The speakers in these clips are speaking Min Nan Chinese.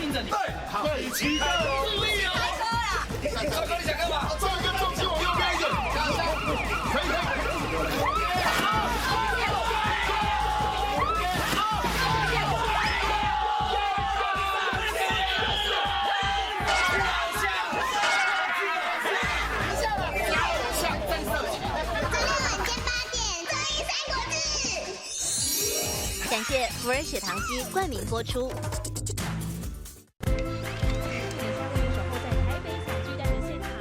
盯着你。對，好，起開注意哦。開車啦！帥哥，你想幹嘛？帥哥，重心往右邊一點。可以，可以。感謝福爾血糖機冠名播出。守候在台北小巨蛋的現場。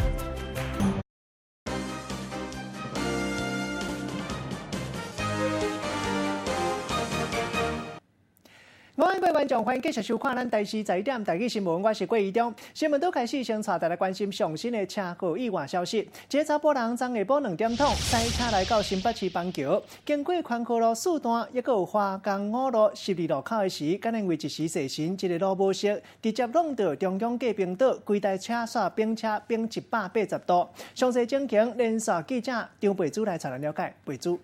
午安，各位觀眾，歡迎繼續收看咱台視十一點台語新聞，我是郭怡中。新聞拄開始，先帶大家關心上新的車禍意外消息。一个查埔人昨下晡2點鐘，駛車來到新北市板橋，經過寬和路四段，抑閣有華江五路十字路口的時，敢若因為一時細神，這個路無熟，直接挵著中央隔冰島，規台車煞冰車冰180度。詳細情形，連線記者張培珠來帶咱了解。培珠。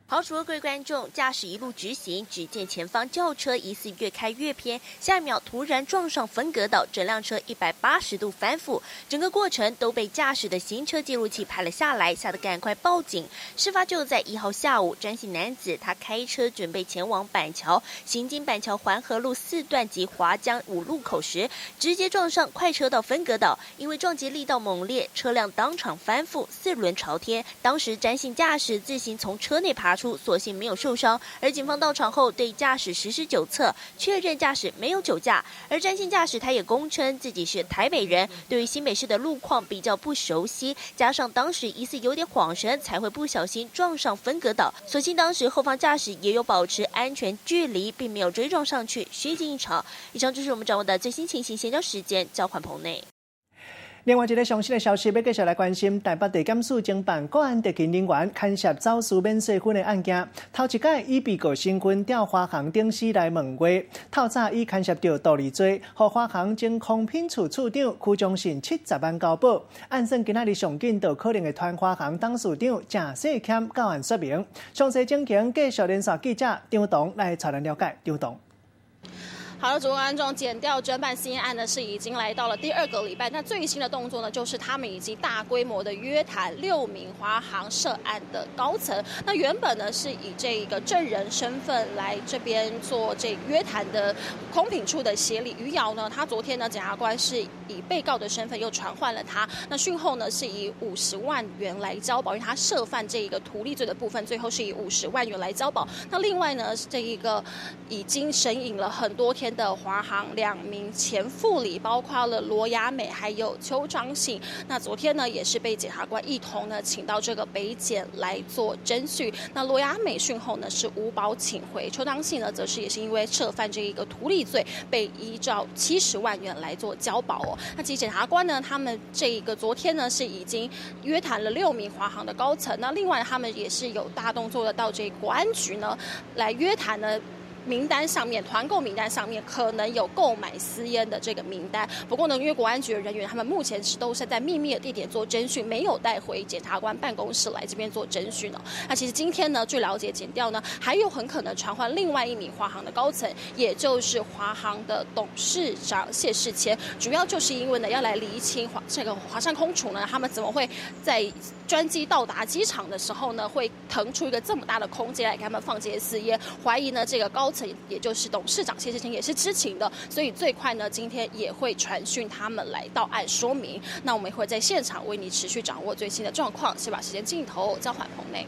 好，除了各位觀眾，駕駛一路直行，只見前方轎車疑似越開越偏，下一秒突然撞上分隔島，整輛車180度翻覆，整個過程都被駕駛的行車記錄器拍了下來，嚇得趕快報警。事發就在1號下午，詹姓男子他開車準備前往板橋，行經板橋環河路四段及華江五路口時，直接撞上快車道分隔島，因為撞擊力道猛烈，車輛當場翻覆，四輪朝天。當時詹姓駕駛自行從車內爬出，所幸沒有受傷，而警方到場後對駕駛實施酒測，確認駕駛沒有酒駕。而詹姓駕駛他也供稱自己是台北人，對於新北市的路況比較不熟悉，加上當時疑似有點晃神，才會不小心撞上分隔島。所幸當時後方駕駛也有保持安全距離，並沒有追撞上去，虛驚一場。以上就是我們掌握的最新情形，先將時間交還棚內。另外一个上新的消息，欲繼續來關心台北地檢署偵辦國安特勤人員牽涉走私免稅粉的案件。頭一擺以被告身份調華航董事來問話，透早以牽涉著盜利罪，予華航前空品處處長屈宗信70萬交保。按算今仔日上緊就可能會傳華航董事長鄭世謙到案說明。詳細情形，繼續連線記者張彤來帶咱了解。張彤。好的，主觀眾，檢調偵辦新案呢是已經來到了第二個禮拜。那最新的動作呢，就是他們已經大規模的約談6名華航涉案的高層。那原本呢是以這個證人身份來這邊做這約談的空品處的協理余堯呢，他昨天呢檢察官是以被告的身份又傳喚了他。那訊後呢是以50萬元來交保，因為他涉犯這個圖利罪的部分，最後是以50萬元來交保。那另外呢，這一個已經神隱了很多天的華航2名前副理，包括了羅雅美還有邱彰信。那昨天呢，也是被檢察官一同呢請到這個北檢來做偵訊。那羅雅美訊後呢是無保請回，邱彰信呢則是也是因為涉犯這一個圖利罪，被依照70萬元來做交保哦。那其實檢察官呢，他們這一個昨天呢是已經約談了6名華航的高層。那另外他們也是有大動作的到這個國安局呢來約談呢。名單上面，團購名單上面可能有購買私菸的這個名單。不過呢，因為國安局的人員他們目前是都是在秘密的地點做偵訊，沒有帶回檢察官辦公室來這邊做偵訊哦。那其實今天呢，據了解，檢調呢還有很可能傳喚另外一名華航的高層，也就是華航的董事長謝世謙。主要就是因為呢，要來釐清這個華山空廚呢，他們怎麼會在專機到達機場的時候呢，會騰出一個這麼大的空間來給他們放這些私菸？懷疑呢，這個高層也就是董事長謝世清也是知情的，所以最快呢，今天也會傳訊他們來到案說明。那我們也會在現場為你持續掌握最新的狀況。先把時間鏡頭交還棚內。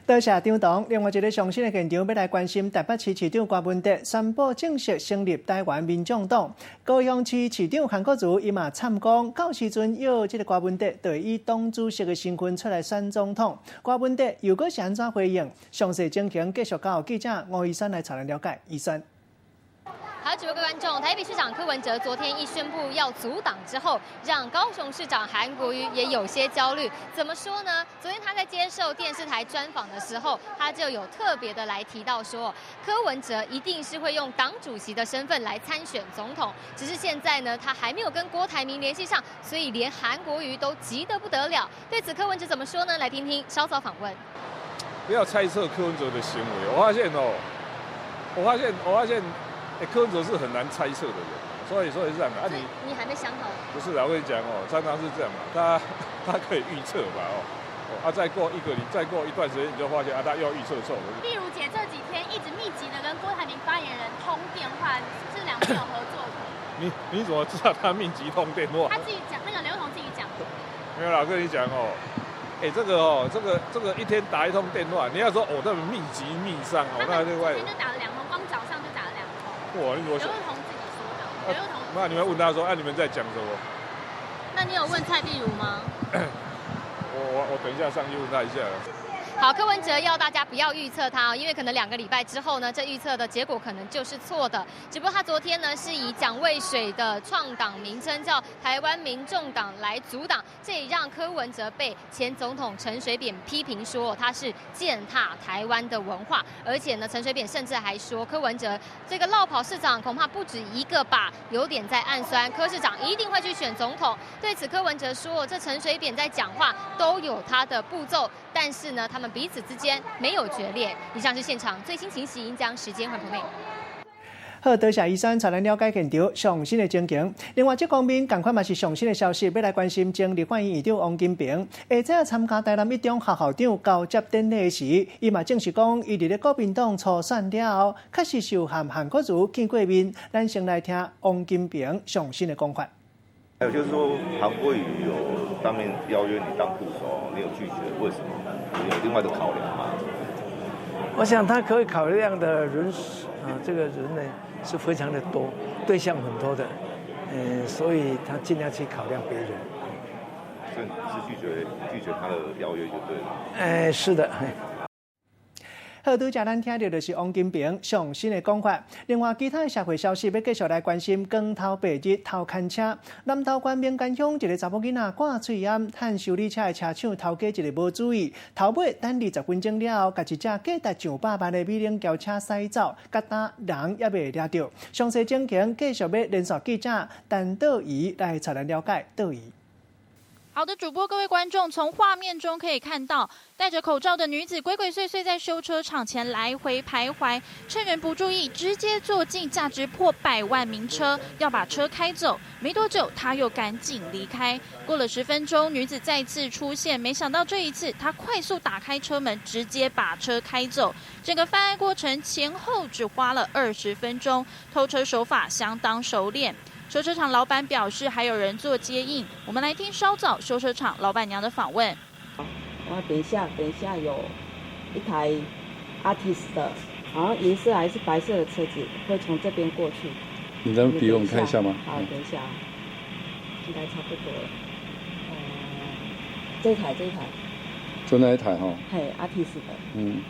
多謝張董。另外一个上新的現場，欲來關心台北市市長柯文哲宣布正式成立台灣民眾黨。高雄市市長韓國瑜伊嘛參講，到時陣約這个柯文哲就會以黨主席的身份出來選總統。柯文哲又閣是按怎回應？詳細情形繼續交予記者吳怡萱來帶咱了解。怡萱。好，各位觀眾，台北市長柯文哲昨天一宣布要組黨之後，讓高雄市長韓國瑜也有些焦慮。怎麼說呢？昨天他在接受電視台專訪的時候，他就有特別的來提到說，柯文哲一定是會用黨主席的身份來參選總統，只是現在呢，他還沒有跟郭台銘聯繫上，所以連韓國瑜都急得不得了。對此，柯文哲怎麼說呢？來聽聽稍早訪問。不要猜測柯文哲的行為。我發現哦，我發現，我發現。欸，柯文哲是很難猜測的人，所以是這樣啊。你還沒想好？不是啊，我跟你講哦，常常是這樣嘛，他可以預測吧哦。啊，再過一個禮，再過一段時間，你就發現啊，他又預測錯了。碧如姐這幾天一直密集的跟郭台銘發言人通電話，是不是兩邊有合作？你怎麼知道他密集通電話？他自己講，那個劉同自己講。沒有啦，我跟你講哦，欸，這個哦，這個一天打一通電話，你要說哦，這麼密集密上哦，那另外。今天就打了兩通，光早上就打了兩通。哇，你怎麼？劉同自己說的。劉同。那你們問他說，啊，你們在講什麼？那你有問蔡壁如嗎？我等一下上去問他一下。好，柯文哲要大家不要預測他，因為可能2個禮拜之後呢，這預測的結果可能就是錯的。只不過他昨天呢是以蔣渭水的創黨名稱叫台灣民眾黨來組黨，這也讓柯文哲被前總統陳水扁批評說他是踐踏台灣的文化，而且呢，陳水扁甚至還說柯文哲這個落跑市長恐怕不止一個吧，有點在暗酸柯市長一定會去選總統。對此，柯文哲說這陳水扁在講話都有他的步驟，但是呢，他們彼此之間沒有決裂。以上是現場最新情形，將時間還給。好，多謝醫生帶咱了解現場上新的情形。另外，這方面仝款嘛是上新的消息，欲來關心前立法院院長王金平，下晝參加台南一中校校長交接典禮時，伊嘛證實講，伊佇咧國民黨初選了後，確實是有和韓國瑜見過面。咱先來聽王金平上新的講法。還有就是說，韓國瑜有當面邀約你當副手，你有拒絕，為什麼？你有另外的考量嗎？我想他可以考量的人啊，這個人呢是非常的多，對象很多的，所以他盡量去考量別人。所以你是拒絕他的邀約就對了。是的。好，拄才咱聽著就是王金平上新的講法。另外，其他的社會消息欲繼續來關心光頭白日偷牽車。南投縣民間鄉一个查某囡仔掛喙罨，趁修理車的車廠頭家一个無注意，頭尾等20分鐘了後，共一隻價值上百萬的美輪轎車駛走，佮今人猶未掠著。詳細情形繼續欲連線記者陳道儀來帶咱了解。道儀。好的，主播各位觀眾，從畫面中可以看到，戴着口罩的女子鬼鬼祟祟在修車廠前來回徘徊，趁人不注意，直接坐進價值破百萬名車，要把車開走。沒多久，她又趕緊離開。過了10分鐘，女子再次出現，沒想到這一次，她快速打開車門，直接把車開走。整個犯案過程前後只花了20分鐘，偷車手法相當熟練。修車廠老闆表示，還有人做接應。我們來聽稍早修車廠老闆娘的訪問。我等一下，等一下有一台阿提斯的，好像銀色還是白色的車子會從這邊過去。你能比我們看一下嗎？好，等一下，應該差不多了。這一台，這一台。就那一台哈。嘿，阿提斯的。嗯。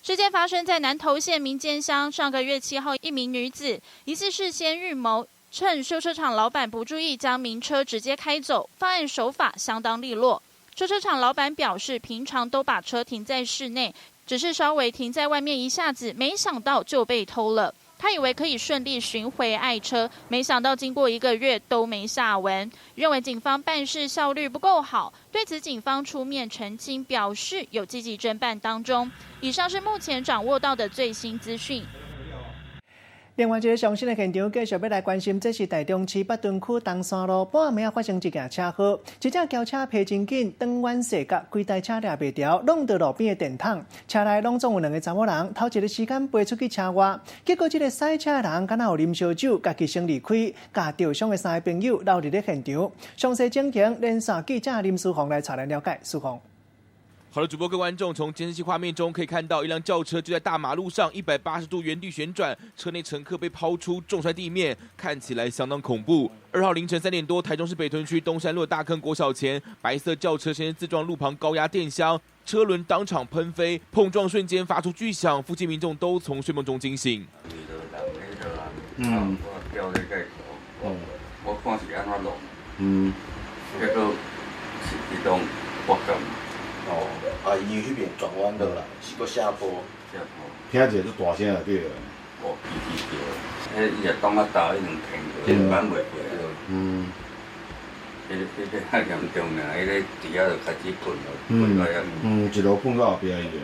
事件發生在南投縣民間鄉，上個月7號，一名女子疑似事先預謀，趁修車廠老闆不注意，將名車直接開走，犯案手法相當利落。修車廠老闆表示，平常都把車停在室內，只是稍微停在外面一下子，沒想到就被偷了。他以為可以順利尋回愛車，沒想到經過一個月都沒下文，認為警方辦事效率不夠好。對此，警方出面澄清，表示有積極偵辦當中。以上是目前掌握到的最新資訊。另外一个上新的現場，繼續欲來關心，這是台中市北屯區東山路半暝仔發生一件車禍，一隻轎車開真緊，轉彎踅角，規台車掠袂牢，挵著路邊的電筒。車內攏總有兩个查某人，頭一个時間飛出去車外，結果這个駛車的人敢若有啉燒酒，家己先離開，共著傷的三个朋友留佇咧現場。詳細情形，連線記者林書鴻來帶咱了解。書鴻。好的，主播各位觀眾，從監視器畫面中可以看到，一輛轎車就在大馬路上180度原地旋轉，車內乘客被拋出重摔地面，看起來相當恐怖。2號凌晨3點多，台中市北屯區東山路大坑國小前，白色轎車先自撞路旁高壓電箱，車輪當場噴飛，碰撞瞬間發出巨響，附近民眾都從睡夢中驚醒。我看是按怎弄，結果是伊攏我感。哦，啊，伊彼邊轉彎落來，是閣下坡。下坡。聽一个足大聲就對了。哦，吱吱叫，彼伊也擋啊焦，一定停過，挽袂過來。彼个較嚴重爾，彼个佇遐就開始噴咯，噴到遐。嗯，一路噴到後壁去。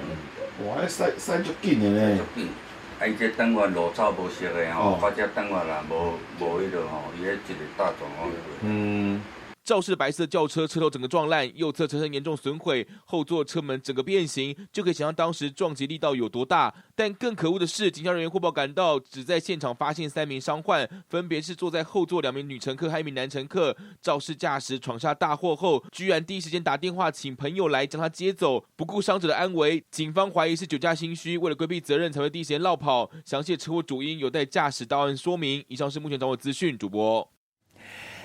哇，彼駛駛足緊的呢。足緊。啊，伊這轉彎路草無熟的吼，到這轉彎啦，無無彼落吼，伊彼一個大轉彎。肇事白色轎車車頭整個撞爛，右側車身嚴重損毀，後座車門整個變形，就可以想象當時撞擊力道有多大。但更可惡的是，警消人員獲報趕到，只在現場發現三名傷患，分別是坐在後座兩名女乘客和一名男乘客。肇事駕駛闖下大禍後，居然第一時間打電話請朋友來將他接走，不顧傷者的安危。警方懷疑是酒駕心虛，為了規避責任才會第一時間落跑。詳細車禍主因有待駕駛到案說明。以上是目前掌握資訊，主播。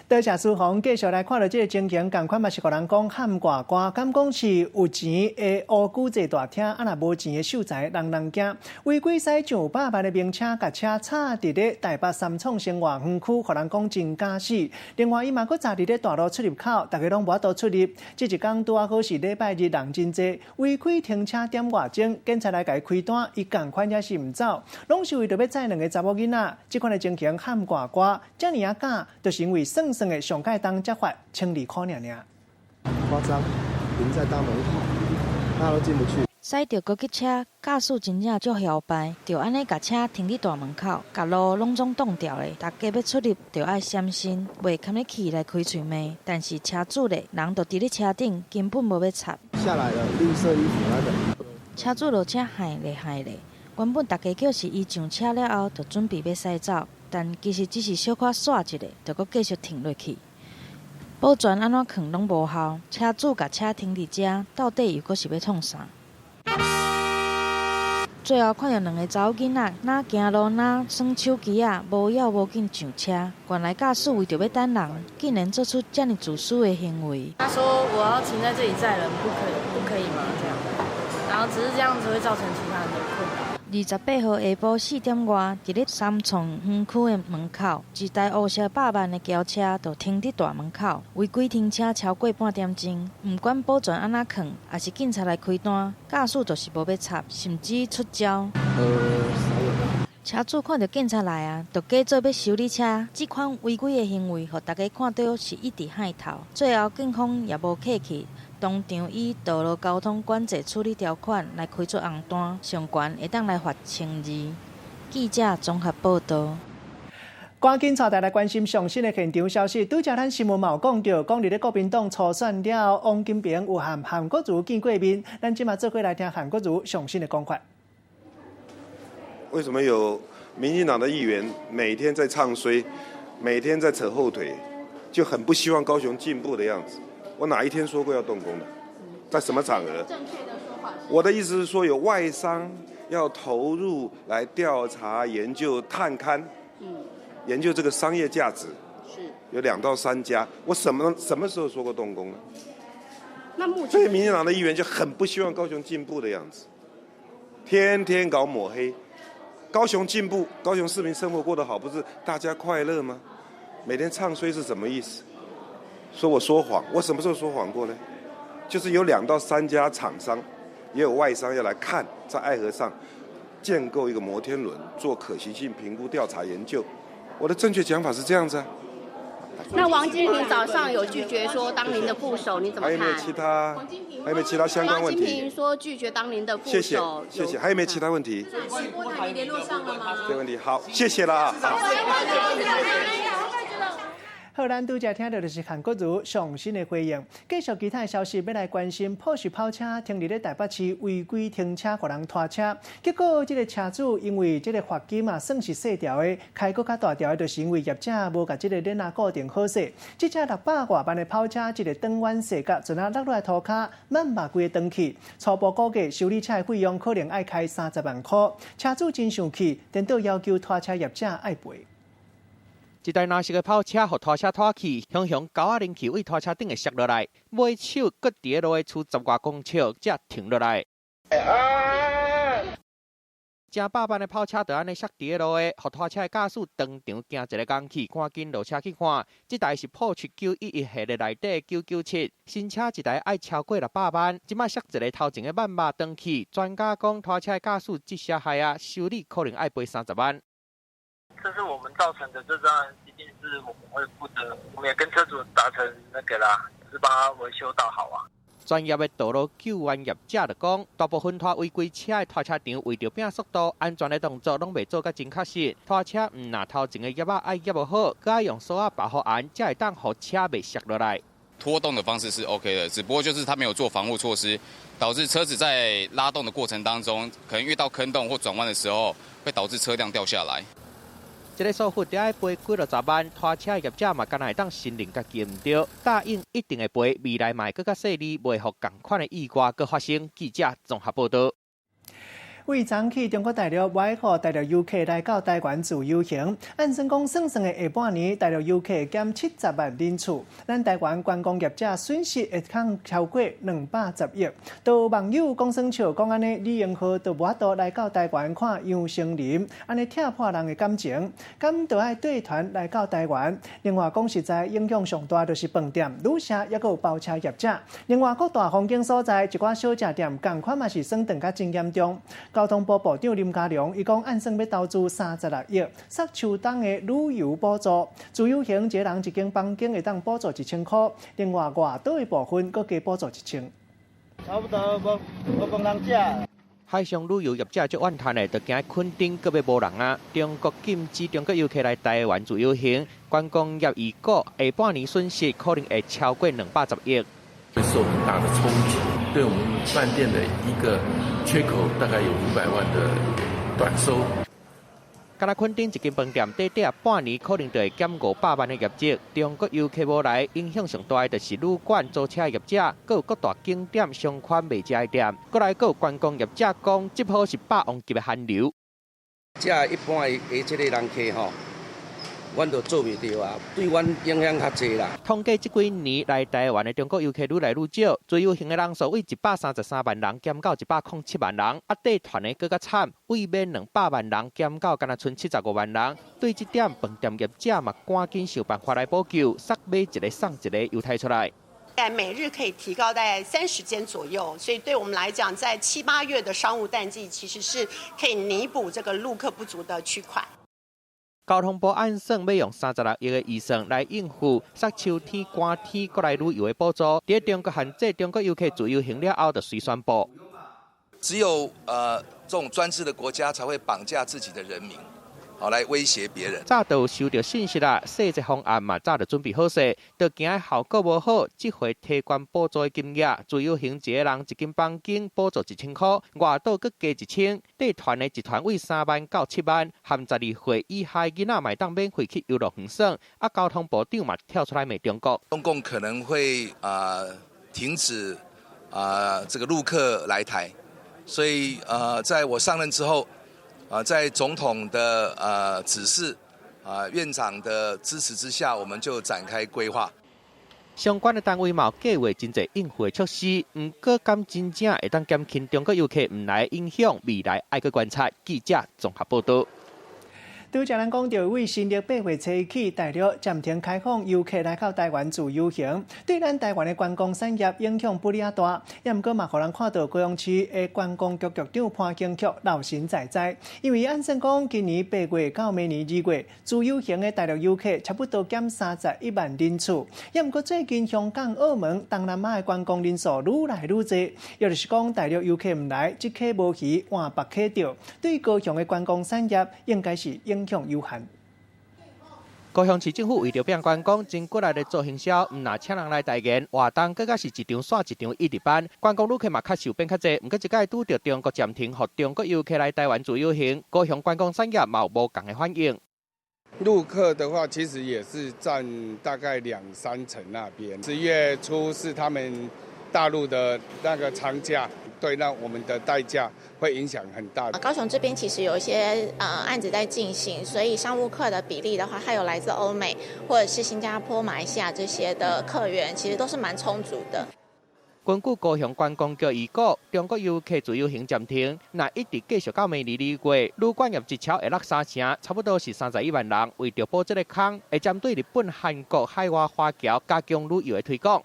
多謝書宏，繼續來看到這個情形，仝款嘛是予人講喊外歌，敢講是有錢的烏龜坐大廳，啊若無錢的秀才人人驚。違規駛上百萬的名車，共車插佇咧台北三創生活園區，予人講真敢死。另外，伊嘛閣閘佇咧大路出入口，逐家攏無法度出入。這一工拄仔好是禮拜日，人真濟，違規停車點外鐘，警察來共伊開單，伊仝款也是毋走，攏是為著欲載兩个查某囡仔。這款的情形喊外歌，遮爾仔敢，就是因為算算的上蓋當才罰千二箍爾爾。誇張，停在大門口，大家都進不去。駛著高級車，駕駛真正足囂擺，就按呢共車停佇大門口，共路攏總擋牢咧。逐家欲出入，就愛閃身，袂堪得起來開喙罵。但是車主咧，人就佇咧車頂，根本無欲插。下來了，綠色衣服那個。車主落車害咧害咧，原本逐家叫是伊上車了後，就準備欲駛走。但其實只是小可煞一下，就閣繼續停落去。保全按怎勸攏無效，車主共車停佇遮，到底又閣是欲創啥？最後看著兩个查某囡仔，若行路若耍手機仔，無要無緊上車。原來駕駛為著欲等人，竟然做出遮爾自私的行為。他說：我要停在這裡載人，不可以，不可以嗎？這樣，然後只是這樣子會造成其他人的困擾。28號下晡4點外，佇咧三創園區的門口，一台烏色百萬的轎車就停佇大門口，違規停車超過半點鐘。毋管保全按怎勸，抑是警察來開單，駕駛就是無欲插，甚至出招。車主看著警察來啊，就假做欲修理車。這款違規的行為，予逐家看著是一直害頭。最後警方也無客氣。當場以道路交通管制處理條款來開出紅單，上懸會當來罰1200。記者綜合報導。趕緊帶大家來關心上新的現場消息。拄才咱新聞嘛有講著，講佇咧國民黨初選了後，王金平有和韓國瑜見過面。咱這馬做伙來聽韓國瑜上新的講法。為什麼有民進黨的議員每天在唱衰，每天在扯後腿，就很不希望高雄進步的樣子？我哪一天說過要動工的？在什麼場合？正確的說法。我的意思是說，有外商要投入來調查研究探勘，研究這個商業價值，是有2到3家。我什麼什麼時候說過動工呢？那目前，所以民進黨的議員就很不希望高雄進步的樣子，天天搞抹黑。高雄進步，高雄市民生活過得好，不是大家快樂嗎？每天唱衰是什麼意思？說我說謊，我什麼時候說謊過呢？就是有2到3家廠商，也有外商要來看，在愛河上建構一個摩天輪，做可行性評估、調查研究。我的正確講法是這樣子啊。那王金平早上有拒絕說當您的副手，你怎麼看？還有沒有其他？還有沒有其他相關問題？王金平說拒絕當您的副手。謝謝，謝謝。還有沒有其他問題？郭台銘聯絡上了嗎？這個問題好，謝謝了啊。好，咱拄才聽著就是韓國瑜上新的回應。繼續其他的消息，欲來關心，保時跑車停佇咧台北市違規停車，予人拖車。結果這个車主因為這个罰金啊，算是細條的，開閣較大條的，就是因為業者無共這个鏈仔固定好勢。這車600外萬的跑車，一个轉彎踅角，陣仔落落來塗跤，滿目規个斷去。初步估計修理車的費用可能愛開30萬箍。車主真生氣，顛倒要求拖車業者愛賠。一台藍色的跑車，予拖車拖去，雄雄狗仔拎去對拖車頂會摔落來，尾手閣佇咧路的厝10外公尺，才停落來。成百萬的跑車就按呢摔佇咧路的，予拖車的駕駛當場驚一个戇去，趕緊落車去看。這台是保時911系列內底997，新車一台愛超過600萬，這擺摔一个頭前的萬肉斷去。專家講，拖車的駕駛這下害啊，修理可能愛賠30萬。這是我們造成的，這當然一定是我們會負責，我們也跟車主達成那個啦，就是幫他維修到好啊。專業的道路救援業者就講，大部分拖違規車的拖車場為著拼速度，安全的動作攏袂做甲真確實。拖車毋若頭前的葉仔愛壓好，閣愛用索仔保護絚，才會當予車袂摔落來。拖動的方式是 OK 的，只不過就是他沒有做防護措施，導致車子在拉動的過程當中，可能遇到坑洞或轉彎的時候，會導致車輛掉下來。這个疏忽著愛賠幾落十萬，拖車業者嘛，敢若會當承認家己毋對，答應一定會賠，未來嘛會閣較細膩，袂予仝款的意外閣發生。記者綜合報導。為昨起中國大陸袂予大陸遊客來到台灣自由行，按算講算算的下半年，大陸遊客減70萬人次，咱台灣觀光業者損失會通超過210億。都網友講耍笑，講按呢李榮浩都無法度來到台灣看楊丞琳，按呢拆破人的感情，敢著愛帶團來到台灣。另外講實在影響上大就是飯店、旅社，抑閣有包車業者。另外各大風景所在，一寡小食店仝款嘛是損頓甲真嚴重。交通部部長林佳龍伊講，按算欲投資36億，殺秋冬的旅遊補助，自由行一个人一間房間會當補助1000箍，另外外島的部分閣加補助1000。差不多無無講人食。海上旅遊業者足怨嘆的，就驚墾丁閣欲無人啊！中國禁止中國遊客來台灣自由行，觀光業預估下半年損失可能會超過210億。會受很大的衝擊，對我們飯店的一個缺口大概有500萬的短收。敢若墾丁一間飯店，短短半年可能就會減500萬的業績。中國遊客無來，影響上大的就是旅館、租車業者，閣有各大景點、商圈賣食的店，閣來閣有觀光業者講，這波是霸王級的寒流。這一般的這个人客吼，阮就做袂著啊，對阮影響較濟啦。統計這幾年來台灣的中國遊客愈來愈少，自由行的人數為133萬人減到107萬人，啊，帶團的閣較慘，為免200萬人減到干焦賰75萬人。對這點，飯店業者嘛趕緊想辦法來補救，煞買一个送一个優待出來。每日可以提高大概30間左右，所以對我們來講，在七八月的商務淡季，其實是可以彌補這個陸客不足的區塊。交通部按算欲用36億的預算來應付煞秋天、寒天過來旅遊的補助。佇中國限制中國遊客自由行了後，就隨宣布。只有這種專制的國家才會綁架自己的人民，好來威脅別人。早就收著信息啦，細節方案嘛早就準備好勢，就驚效果無好。這回提懸補助的金額，自由行一個人一間房間補助1000箍，外島閣加1000，帶團的一團為3萬到7萬，含12歲以下囡仔嘛會當免費去遊樂園耍。啊，交通部長嘛跳出來罵中國。中共可能會停止這個陸客來台，所以在我上任之後。在總統的指示、院長的支持之下，我們就展開規劃。相關的單位嘛有計劃真濟應付的措施，毋過敢真正會當減輕中國遊客毋來影響，未來愛閣觀察。記者綜合報導。拄才咱講著為新曆8月初起，大陸暫停開放遊客來到台灣自由行，對咱台灣的觀光產業影響不爾大。也毋過嘛，予人看到高雄市的觀光局局長潘興菊老神在在，因為按算講今年8月到明年2月，自由行的大陸遊客差不多減31萬人次。也毋過最近香港、澳門、東南亞的觀光人數愈來愈濟，也就是講大陸遊客毋來，這溪無魚換別溪釣，對高雄的觀光產業應該是影響有限。高雄市政府為著拼觀光，真骨力咧做行銷，毋若請人來代言，活動閣較是一場煞一場一直辦。觀光旅客嘛確實有變較濟，毋過這擺拄著中國暫停，予中國遊客來台灣自由行，高雄觀光產業嘛有無仝的反應。陸客的話，其實也是佔大概兩三成那邊。10月初是他們大陸的那個長假，對，那我們的代價會影響很大。高雄這邊其實有一些案子在進行，所以商務客的比例的話，還有來自歐美或者是新加坡、馬來西亞這些的客源，其實都是蠻充足的。根據高雄觀光局預估，中國遊客自由行暫停，若一直繼續到明年2月，旅館業一超會落3成，差不多是31萬人。為著補這个空，會針對日本、韓國海外華僑加強旅遊的推廣。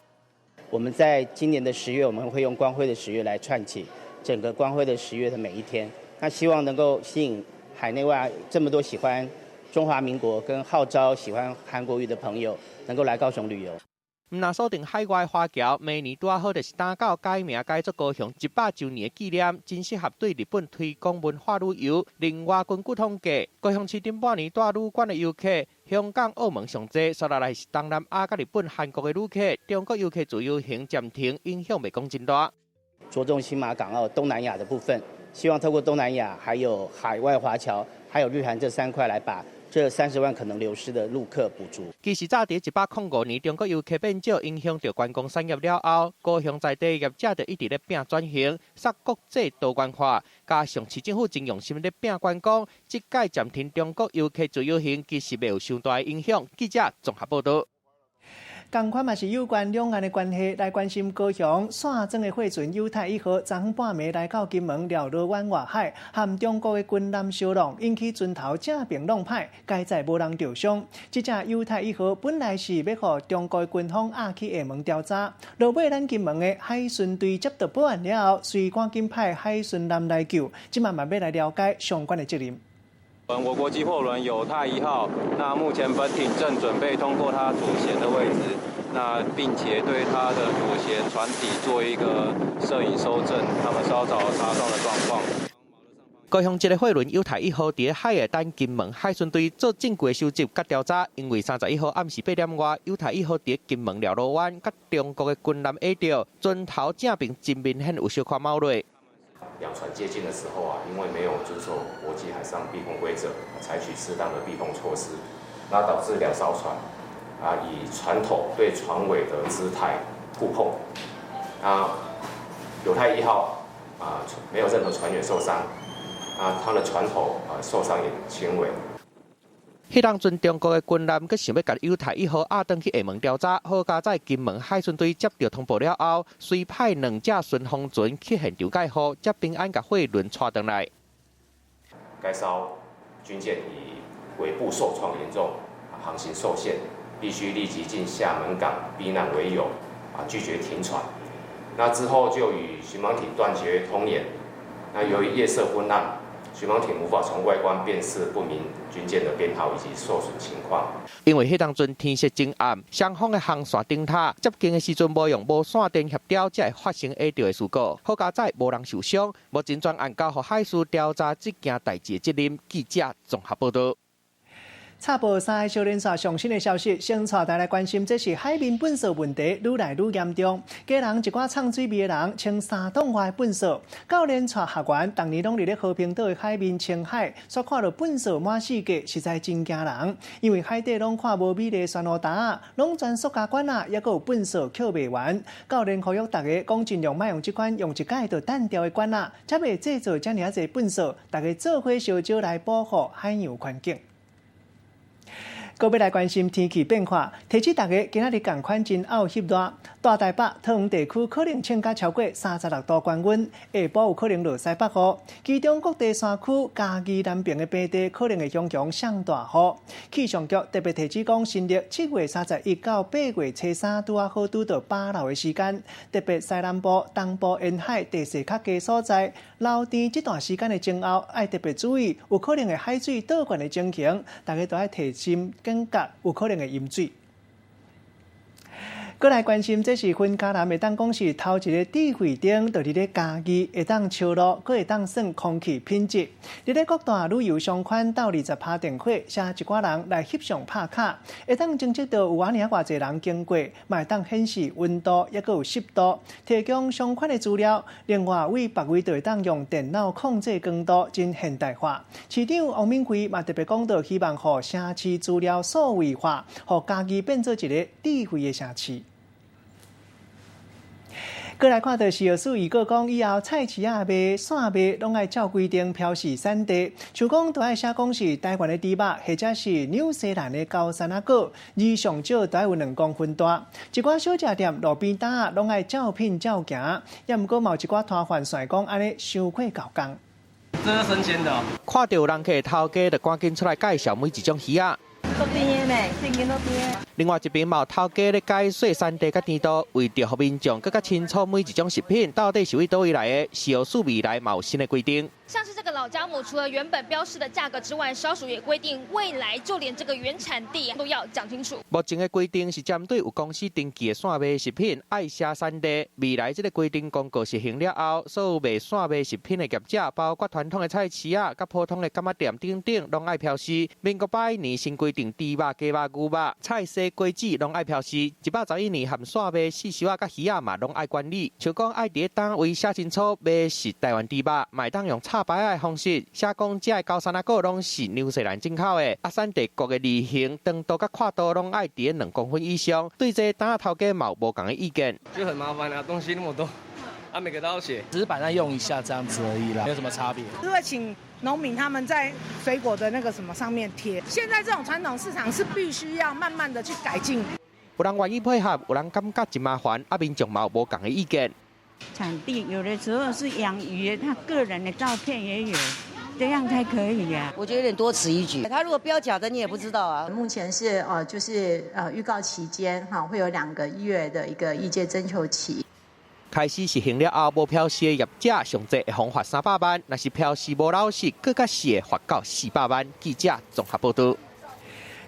我們在今年的十月，我們會用光輝的十月來串起整個光輝的十月的每一天。那希望能夠吸引海內外這麼多喜歡中華民國跟號召喜歡韓國瑜的朋友，能夠來高雄旅遊。毋若鎖定海外華僑，明年拄仔好就是打狗改名改做高雄100週年的紀念，真適合對日本推廣文化旅遊。另外，根據統計，高雄市頂半年帶旅館的遊客，香港、澳門上濟，紲落來是東南亞佮日本、韓國的旅客，中國遊客自由行暫停，影響袂講真大。着重新馬港澳東南亞的部分，希望透過東南亞、還有海外華僑、還有日韓這三塊來把這30萬可能流失的陸客補足。其實早佇105年，中國遊客變少，影響著觀光產業了後，高雄在地業者就一直咧拼轉型，煞國際多元化，加上市政府真用心咧拼觀光，這擺暫停中國遊客自由行，其實袂有傷大的影響。記者綜合報道。仝款嘛是有關兩岸的關係，來關心高雄散裝的貨船友泰一號，昨昏半暝來到金門寮螺灣外海，和中國的軍艦相撞，引起船頭正爿弄歹，佳哉無人著傷。這隻友泰一號本來是欲予中國的軍方押去廈門調查，落尾咱金門的海巡隊接到報案了後，隨趕緊派海巡艦來救，這馬嘛欲來了解相關的責任。我國際貨輪友泰一號，那目前本艇正準備通過它左舷的位置，那並且對它的左舷船體做一個攝影搜證，他們稍早擦撞的狀況。高雄這个貨輪友泰一號佇海下等金門海巡隊做證據的收集佮調查，因為31號暗時8點外，友泰一號佇金門寮螺灣佮中國的軍艦挨著，船頭正爿真明顯有小可貓落。兩船接近的時候啊，因為沒有遵守國際海上避碰規則，採取適當的避碰措施，那導致兩艘船啊以船頭對船尾的姿態互碰。啊，友泰一號啊沒有任何船員受傷，啊，它的船頭啊受傷也輕微。彼當陣中國的軍艦閣想欲共友泰一號押轉去廈門調查，好佳哉金門海巡隊接著通報了後，隨派兩隻巡防船去現場蓋護，才平安共貨輪帶轉來。該艘軍艦以尾部受創嚴重，航行受限，必須立即進廈門港避難為由，啊拒絕停船。那之後就與巡防艇斷絕通聯。那由於夜色昏暗，巡防艇無法從外觀辨識不明軍艦的編號以及受損情況。因為彼當陣天色真暗，雙方的航線燈塔接近的時陣無用無線電協調，才會發生挨著的事故。好佳哉無人受傷，目前專案交予海事調查這件代誌的責任。記者綜合報道。插播三个小連紲上新的消息，先帶大家來關心，這是海面糞埽問題愈來愈嚴重。家人一寡藏水味的人清三桶外糞埽，到連紲學員逐年攏佇咧和平島的海面清海，煞看著糞埽滿世界，實在真驚人。因為海底攏看無美麗珊瑚礁，攏全塑膠管仔，抑閣有糞埽抾袂完。教練呼籲大家講，盡量莫用這款用一擺就擲掉的管仔，才袂製造遮爾仔濟糞埽。大家做伙相招來保護海洋環境。閣欲來關心天氣變化，提醒大家今仔日仝款真漚翕熱，大台北、桃園地區可能穿甲超過36度高溫，下晡有可能落西北雨。其中各地山區、嘉義南爿的平地可能會常常上大雨。氣象局特別提醒講，新曆7月31到8月3拄仔好拄著飽流的時間，特別西南部、東部沿海地勢較低所在，流甜這段時間的前後，愛特別注意，有可能會海水倒灌的情形，大家都愛提心警覺，有可能會淹水。閣來關心，這是雲嘉南會當講是頭一个智慧燈，就佇咧嘉義會當照路，閣會當算空氣品質。佇咧各大旅遊商圈鬥20趴電火，寫一寡人來翕相拍卡，會當偵測到有按呢仔偌濟人經過，嘛會當顯示溫度，抑閣有濕度，提供相關的資料。另外，對別位就會當用電腦控制光度，真現代化。市長王敏惠嘛特別講到，希望予城市資料數位化，予嘉義變做一个智慧的城市。閣來看著食藥署預告講，以後菜市仔賣散賣，攏愛照規定標示產地，像講都愛寫講是台灣的豬肉，或者是紐西蘭的高山仔果，而上少都愛有2公分大。一寡小食店、路邊檔仔攏愛照品照行，也毋過嘛有一寡攤販算講按呢傷過猴工。這是新鮮的。看著有人客頭家，就趕緊出來介紹每一種魚仔。都甜的呢，正經都甜。另外一邊嘛有頭家咧解說產地佮甜度，為著予民眾閣較清楚每一種食品到底是對佗位來的，食藥署未來嘛有新的規定。像是這個老薑母，除了原本標示的價格之外，食藥署也規定，未來就連這個原產地都要講清楚。目前的規定是針對有公司登記的線賣食品愛寫產地。未來這個規定公告實行了後，所有賣線賣食品的業者，包括傳統的菜市仔、佮普通的柑仔店等等，攏愛標示。民國100年新規定，豬肉、雞肉、牛肉、菜蔬、果子攏愛標示。111年含線賣四收仔佮魚仔嘛，攏愛管理。像講愛佇咧單位寫清楚，賣是台灣豬肉，嘛會當用插牌仔的方式寫講，這个高山仔果攏是紐西蘭進口的。啊，產地國的字形、長度佮闊度攏愛佇咧2公分以上。對這個檔仔頭家嘛有無仝的意見。就很麻煩啊，東西那麼多，啊，每個都要寫，只是擺那用一下這樣子而已啦，沒有什麼差別。是會請農民他們在水果的那個什麼上面貼。現在這種傳統市場是必須要慢慢的去改進。有人願意配合，有人感覺真麻煩，啊，民眾嘛有無仝的意見。產地有的時候是養魚，他個人的照片也有，這樣才可以呀。我覺得有點多此一舉。他如果標假的，你也不知道啊。目前是就是預告期間哈，會有2個月的一個意見徵求期。開始實行了後，無標示的業者上濟會予罰300萬，若是標示無老實，閣較是會罰到400萬。記者綜合報導。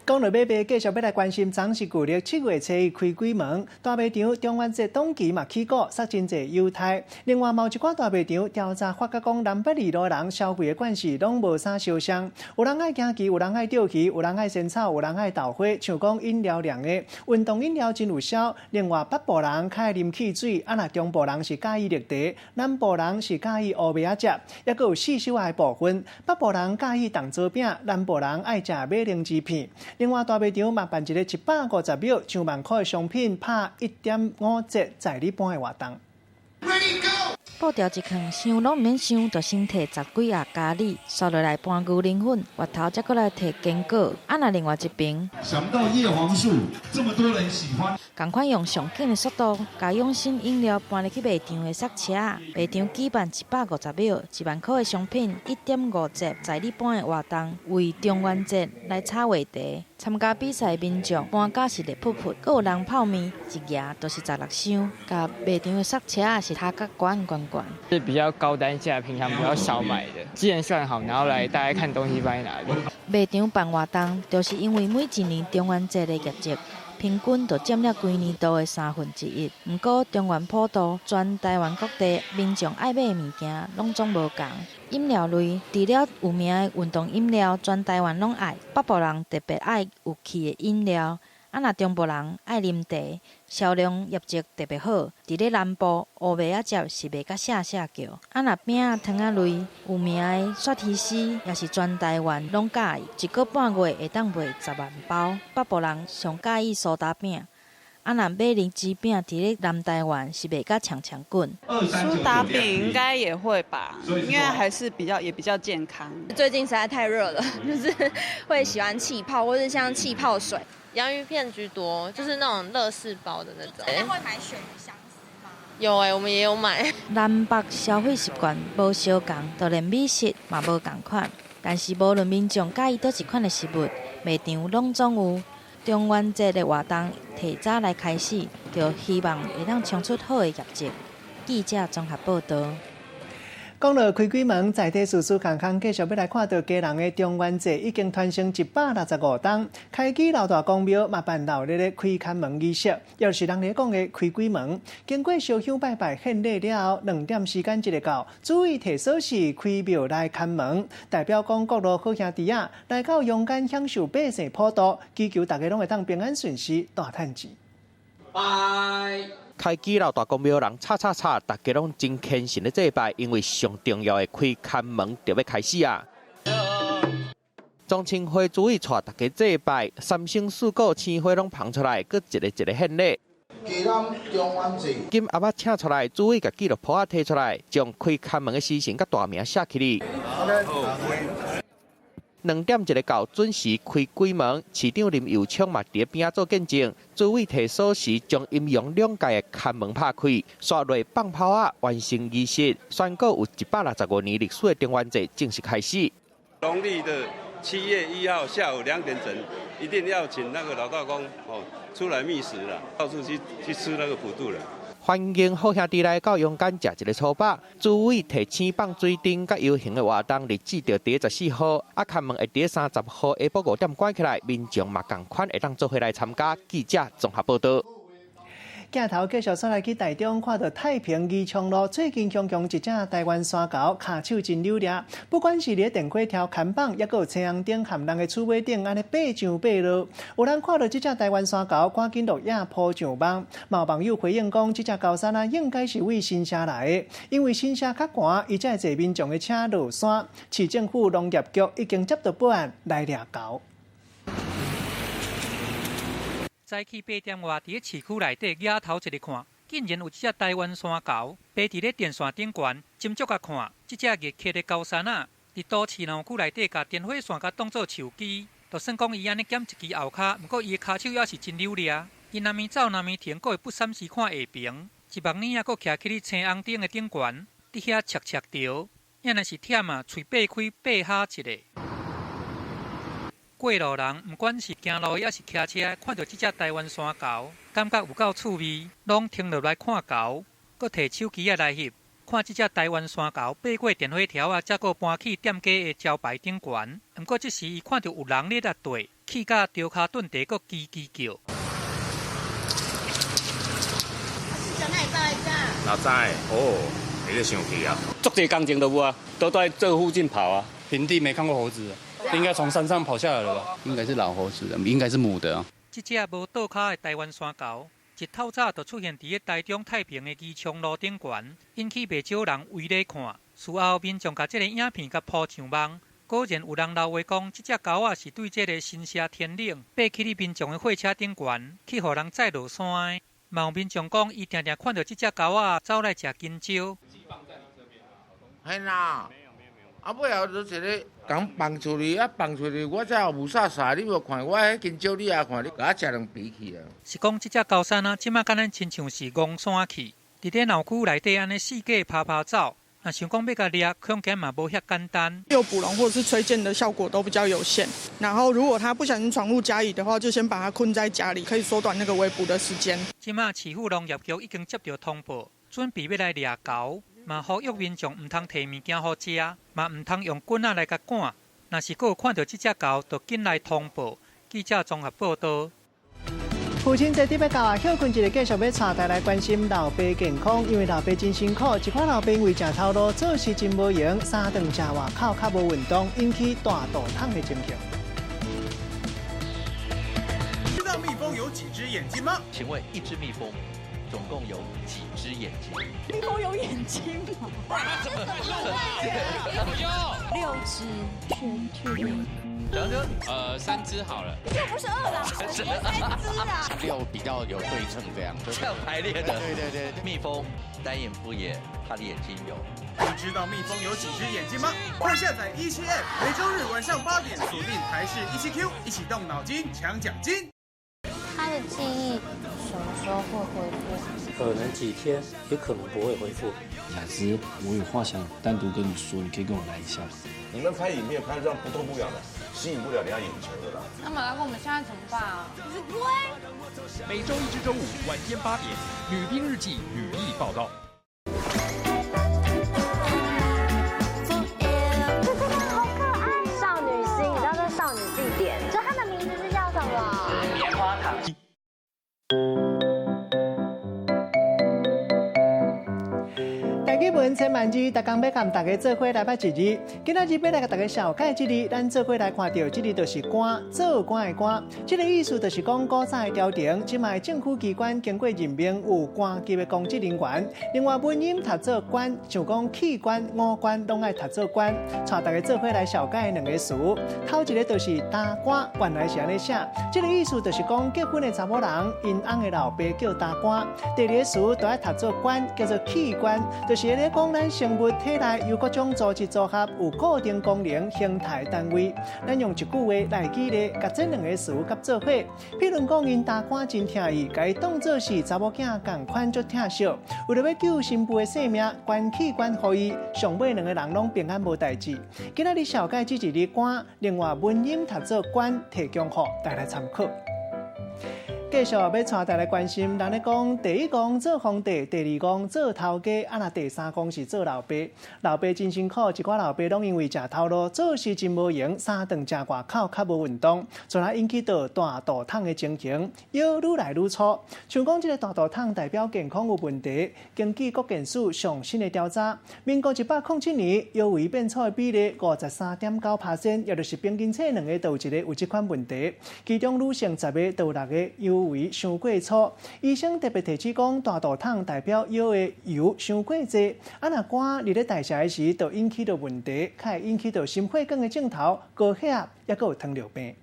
講到買賣，繼續欲來關心，昨是舊曆7月初一開鬼門，大賣場中元節檔期嘛起鼓，殺真濟猶太。另外，嘛有一寡大賣場調查發覺講，南北二路人消費的慣勢攏無啥相像。有人愛行棋，有人愛釣魚，有人愛仙草，有人愛豆花，像講飲料涼的，運動飲料真有銷。另外，北部人較愛啉汽水，啊若中部人是佮意綠茶，南部人是佮意烏麥仔汁，猶閣有四手的部分，北部人佮意銅醋餅，南部人愛食馬鈴薯片。另外，大賣場嘛辦一个150秒上萬箍的商品拍1.5折在你搬的活動。 Ready go! 布條一囥，想攏毋免想，就先提十幾盒咖喱，紲落來搬牛奶粉，月頭才閣來提堅果。啊，若另外一邊，想不到葉黃素這麼多人喜歡，仝款用上緊的速度，共養生飲料搬入去賣場的塞車。賣場舉辦150秒1萬箍的商品1.5折在你搬的活動，為中元節來炒話題。參加比賽民眾搬甲是熱噗噗，閣有人泡麵一蜈就是16箱，共賣場的塞車是頭殼懸懸懸。是比較高單價，平常比較少買的。之前算好，然後來大家看東西放在哪裡。賣場辦活動，就是因為每一年中元節的業績，平均就佔了規年度的1/3。毋過中元普渡，全台灣各地民眾愛買的物件攏總無仝。飲料類，除了有名的運動飲料，全台灣攏愛。北部人特別愛有氣的飲料，啊若中部人愛啉茶，銷量業績特別好。佇咧南部，烏麥仔汁是賣甲謝謝叫。啊若餅仔湯仔類，有名的雪提絲也是全台灣攏佮意，一個半月會當賣10萬包。北部人上佮意蘇打餅。啊，若馬鈴薯餅佇咧南台灣是賣甲強強滾。蘇打餅應該也會吧，因為還是比較也比較健康。最近實在太熱了，就是會喜歡氣泡，或是像氣泡水。洋芋片居多，就是那種樂事包的那種。那會買鱈魚香絲嗎？有欸，我們也有買。南北消費習慣無相仝，就連美食嘛無仝款。但是無論民眾佮意佗一款的食物，賣場攏總有。中元節的活動提早來開始，就希望會當衝出好的業績。記者綜合報導。講到開鬼門，在地事事空空，繼續欲來看到基隆的中元節已經傳承165冬，開基老大公廟嘛辦鬧熱的開龕門儀式，也就是人咧講的開鬼門。經過燒香拜拜獻禮了後，2點時間一下到，主委提鎖匙開廟來看門，代表講各路好兄弟仔來到陽間享受百姓普渡，祈求大家攏會當平安順遂，大趁錢。拜。開基老大公廟人吵吵吵，大家攏真虔誠咧祭拜，因為上重要的開龕門就欲開始啊！莊清輝主委帶大家祭拜，三牲四果青花攏捧出來，閣一个一个獻禮。金盒仔請出來，主委共記錄簿仔提出來，將開龕門的時辰佮大名寫起來。2點一下到，準時開鬼門。市長林右昌嘛佇邊仔做見證。主委提鎖匙，將陰陽兩界的龕門拍開，紲落放炮仔，完成儀式，宣告有165年歷史的中元節正式開始。農曆的7月1號下午2點整，一定要請那個老道公哦出來覓食了，到處去吃那個普渡了。歡迎好兄弟來到陽間食一个粗飽。主委提醒放水燈佮遊行的活動日子就佇14號，看門會佇30號下晡5點關起來，民眾嘛仝款會當做伙來參加。記者綜合報導。鏡頭繼續煞來去台中，看到太平義昌路最近雄雄一隻台灣山猴，跤手真溜掠。不管是佇電火柱看板，抑閣有青紅燈和人的厝尾頂，按呢爬上爬落。有人看到這隻台灣山猴，趕緊落野鋪上網。嘛有網友回應講，這隻猴山仔應該是對新社來的，因為新社較寒，伊才會坐民眾的車落山。市政府農業局已經接到報案來掠猴。早起8點外，佇咧市區內底舉頭一个看，竟然有一隻台灣山猴爬佇咧電線頂懸，斟酌共看，這隻熱血的猴山仔，佇都市鬧區內底，共電火線共當做樹枝，就算講伊按呢減一支後跤，毋過伊的跤手猶是真溜掠。伊若面走若面停，閣會不閃時看下爿，一目耳仔閣徛起咧青紅燈的頂懸，佇遐切切著，也若是忝啊，喙擘開擘哈一个。過路人，毋管是行路抑是騎車，看著這隻台灣山猴，感覺有夠趣味，攏停落來看猴，閣提手機仔來翕，看這隻台灣山猴爬過電火柱仔，才閣搬去店家的招牌頂懸。毋過這時伊看著有人咧來綴，氣甲著跤頓地，閣吱吱叫。哪知？哦，你咧生氣啊？足濟工程都無啊，都在這附近跑啊，平地沒看過猴子。應該從山上跑下來了吧？應該是老猴子，應該是母的。這隻無倒跤的台灣山猴，一透早就出現佇咧台中太平的義昌路頂懸，引起袂少人圍咧看。事後民眾共這个影片共鋪上網，果然有人留話講，這隻猴仔是對這个新社天冷爬起咧民眾的貨車頂懸，去予人載落山的。嘛有民眾講，伊定定看著這隻猴仔走來食香蕉。係啦。啊，尾後就一个共放出去，啊放出去，我才有霧煞煞，你無看我彼香蕉，你也看，你共我食兩皮去啊！是講這隻猴山仔，這馬敢若親像是戇山去，佇咧鬧區內底按呢四界趴趴走，若想講欲共掠，恐驚嘛無遐簡單。誘捕籠或者是吹箭的效果都比較有限。然後如果他不小心闖入家裡的話，就先把他困在家裡，可以縮短那個圍捕的時間。這馬市府農業局已經接到通報，準備欲來掠猴。嘛呼籲民眾毋通提物件予食，嘛毋通用棍仔來共趕。若是閣有看著這隻猴，就緊來通報。記者綜合報導。父親節特別到啊，歇睏一下，繼續欲帶大家來關心老爸健康，因為老爸真辛苦，一寡老爸因為食頭路，做事真無閒，三頓食外口，較無運動，引起大肚桶的情形。知道蜜蜂有幾隻眼睛嗎？請問一隻蜜蜂總共有幾隻眼睛？蜜蜂有眼睛嗎？ 6隻，確定。小哥，3隻好了。又不是2啦，3隻啊。6比較有對稱，這樣這樣排列的。對對對，蜜蜂單眼複眼，它的眼睛有。你知道蜜蜂有幾隻眼睛嗎？快下載17 App，每週日晚上8點鎖定台視17 Q，一起動腦筋搶獎金。他的記憶什麼時候會恢復？可能幾天，也可能不會恢復。雅芝，我有話想單獨跟你說，你可以跟我來一下嗎？你們拍影片拍這樣不痛不癢的，吸引不了人家眼球的啦。那馬大哥，我們現在怎麼辦啊？你是龜。每週一至週五晚間8點，《女兵日記》女力報道。好可愛，少女心，你知道這少女必點，這它的名字是叫什麼？棉花糖。台語文千萬字，逐工欲共大家做伙來捌一字。今仔日欲來共大家紹介這字，咱做伙來看著這字就是官，做官的官。這个意思就是講古早的朝廷，這擺政府機關經過任命有官級的公職人員。另外文音讀做官，像講器官、五官攏愛讀做官。帶大家做伙來紹介兩个詞，頭一个就是大官，原來是按呢寫。這个意思就是講結婚的查某人，𪜶翁的老爸叫大官。第二个詞就愛讀做官，叫做器官，就是咧講咱生物體內由各種組織組合，有固定功能、形態單位。咱用一句話來舉例，共這兩個詞合做伙。譬如講，𪜶大官真疼伊，共伊當做是查某囝仝款足疼惜。為著欲救新婦的性命，捐器官予伊，上尾兩个人攏平安無代誌。今仔日紹介這一字官，另外文音讀做官，提供予大家參考。繼續欲帶大家來關心，人咧講第一戇做皇帝，第二戇做頭家，啊若第三戇是做老爸。老爸真辛苦，一寡老爸攏因為食頭路，做事真無閒，三頓食外口，較無運動，從而引起著大肚桶的情形，腰愈來愈粗。像講這个大肚桶代表健康有問題。根據國健署上新的調查，民國107年腰圍變粗的比例53.9%，也就是平均揣兩个就有一个有這款問題。其中女性10个就有六个腰圍傷過粗。醫生特別提醒講，大肚桶代表腰的油傷過濟，啊若肝佇咧代謝的時，就引起著問題，較會引起著心血管的症頭、高血壓，抑閣有糖尿病。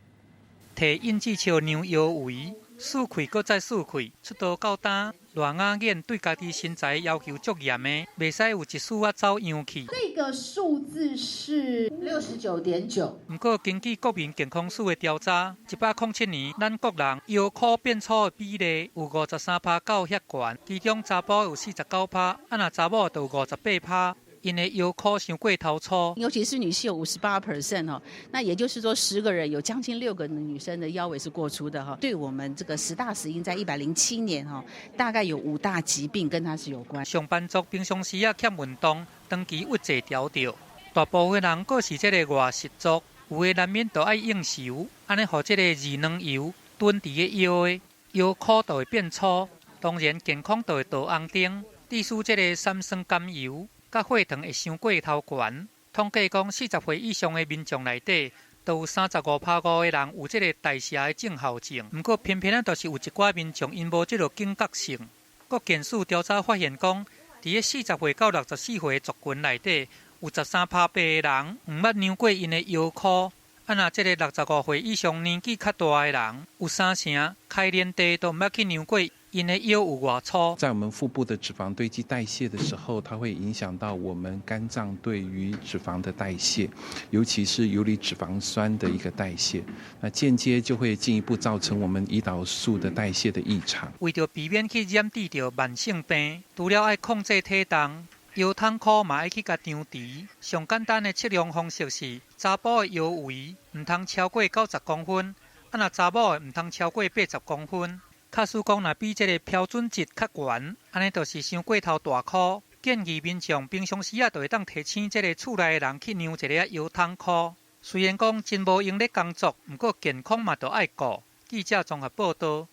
提印子笑量腰圍，四氣閣再四氣，出道到今，賴雅燕對家己身材要求足嚴的，袂使有一絲仔走樣去。這個數字是69.9。毋過，根據國民健康署的調查，107年，咱國人腰箍變粗的比例有53%到遐懸，其中查埔有49%，啊若查某就有58%。𪜶的腰箍傷過頭粗，尤其是女性有58% 哈，那也就是說10個人有將近6個女生的腰圍是過粗的哈。對我們這個十大死因，在107年哈，大概有五大疾病跟它是有關。上班族平常時仔欠運動，長期鬱坐調著，大部分人閣是這个外食族，有的難免都愛應酬，按呢予這个二兩油囤佇个腰的腰箍就會變粗，當然健康就會倒紅燈。致使這个三酸甘油佮血糖會傷過頭懸。統計講，40歲以上的民眾內底，都有35.5%的人有這个代謝的症候症。毋過偏偏仔就是有一寡民眾𪜶無這个警覺性。國健署調查發現講，佇咧40歲到64歲的族群內底，有13.8%的人毋捌量過𪜶的腰箍。啊，若這个65歲以上年紀較大的人，有三成開連地都毋捌去量過𪜶的腰有偌粗。在我們腹部的脂肪堆積代謝的時候，它會影響到我們肝臟對於脂肪的代謝，尤其是游離脂肪酸的一個代謝，那間接就會進一步造成我們胰島素的代謝的異常。為著避免去染得著慢性病，除了愛控制體重，腰桶箍嘛愛去共量持。上簡單的測量方式是，查埔的腰圍毋通超過90公分，啊若查某的毋通超過80公分。假使講若比這个標準值較懸，按呢就是傷過頭大箍。建議民眾平常時仔就會當提醒這个厝內的人去量一下腰桶箍。雖然講真無閒咧工作，毋過健康嘛著愛顧。記者綜合報道。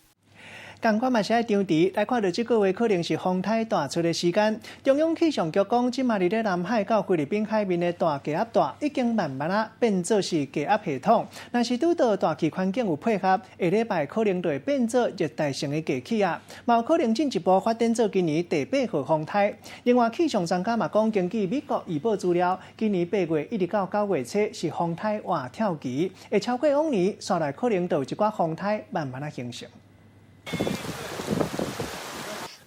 仝款嘛是愛張持，來看著這個月可能是風颱大出的時間。中央氣象局講，這馬佇咧南海到菲律賓海面的大低壓帶已經慢慢仔變做是低壓系統。若是拄著大氣環境有配合，下禮拜可能就會變做熱帶性的低氣壓，嘛有可能進一步發展做今年第八號風颱。另外，氣象專家嘛講，根據美國預報資料，今年8月一直到9月初是風颱活跳期，會超過往年，紲來可能就有一寡風颱慢慢仔形成。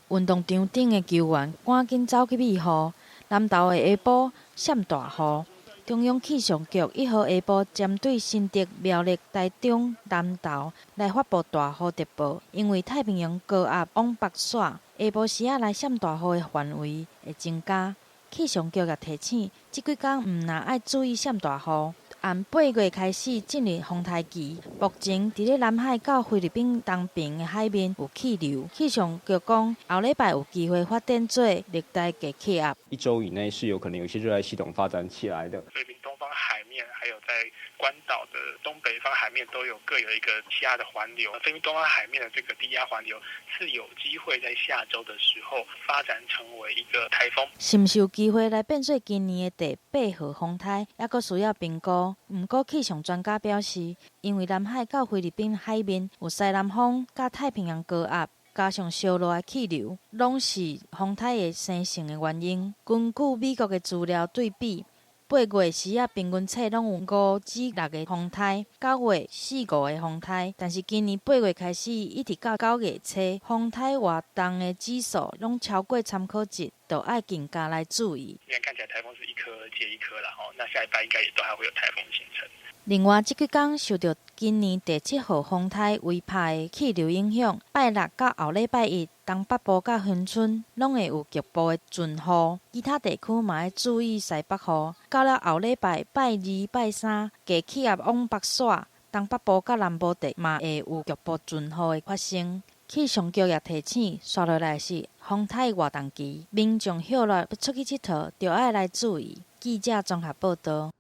運動場頂的球員趕緊走去避雨，南投的下晡閃大雨。中央氣象局1號下晡針對新竹、苗栗、台中、南投來發布大雨特報，因為太平洋高壓往北徙，下晡時仔來閃大雨的範圍會增加。氣象局也提醒，這幾工毋但愛注意閃大雨。按8月開始進入風颱期，目前佇咧南海到菲律賓東爿的海面有氣流。氣象局講，後禮拜有機會發展做熱帶低氣壓。一周以內是有可能有一些熱帶系統發展起來的。菲律賓東方海面，還有在關島的東北方海面都有各有一個氣壓的環流。菲律賓東方海面的這個低壓環流是有機會在下周的時候發展成為一個颱風。是毋是有機會來變做今年的第八號風颱，猶閣需要評估。毋過氣象專家表示，因為南海到菲律賓海面有西南風佮太平洋高壓，加上燒熱的氣流，攏是風颱會生成的原因。根據美國的資料對比，8月時仔平均測攏有5至6個風颱，9月4、5個風颱。但是今年8月開始一直到9月初，風颱活動的指數攏超過參考值，就愛更加來注意。現在看起來颱風是一顆接一顆啦，吼，那下禮拜應該也都還會有颱風形成。另外，這幾工受著今年第七號風颱威帕的氣流影響，拜六到後禮拜一，東北部佮恆春攏會有局部的陣雨，其他地區嘛愛注意西北雨。到了後禮拜拜二、拜三，低氣壓往北徙，東北部佮南部地嘛會有局部陣雨的發生。氣象局也提醒，紲落來是風颱活動期，民眾歇熱欲出去𨑨迌，著愛來注意。記者綜合報導。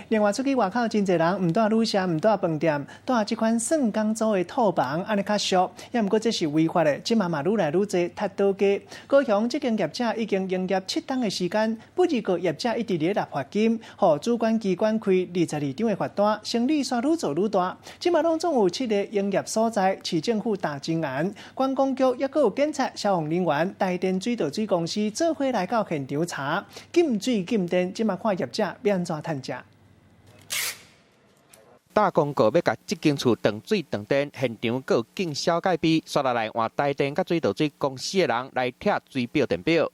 另外，出去外口真濟人毋蹛旅社，毋蹛飯店，蹛這款算工租的套房，按呢較俗。也毋過這是違法的，這馬嘛愈來愈濟踢倒街。高雄這間業者已經營業7冬的時間，不二個業者一直咧納罰金，予主管機關開22張的罰單，生意煞愈做愈大。這馬攏總有七個營業所在，市政府打真嚴，觀光局抑閣有警察、消防人員、台電水道水公司做伙來到現場查，禁水禁電，這馬看業者欲按怎趁食。打廣告欲共這間厝斷水斷電，現場閣有警消戒備，煞落來換台電佮水道水公司的人來拆水表電表。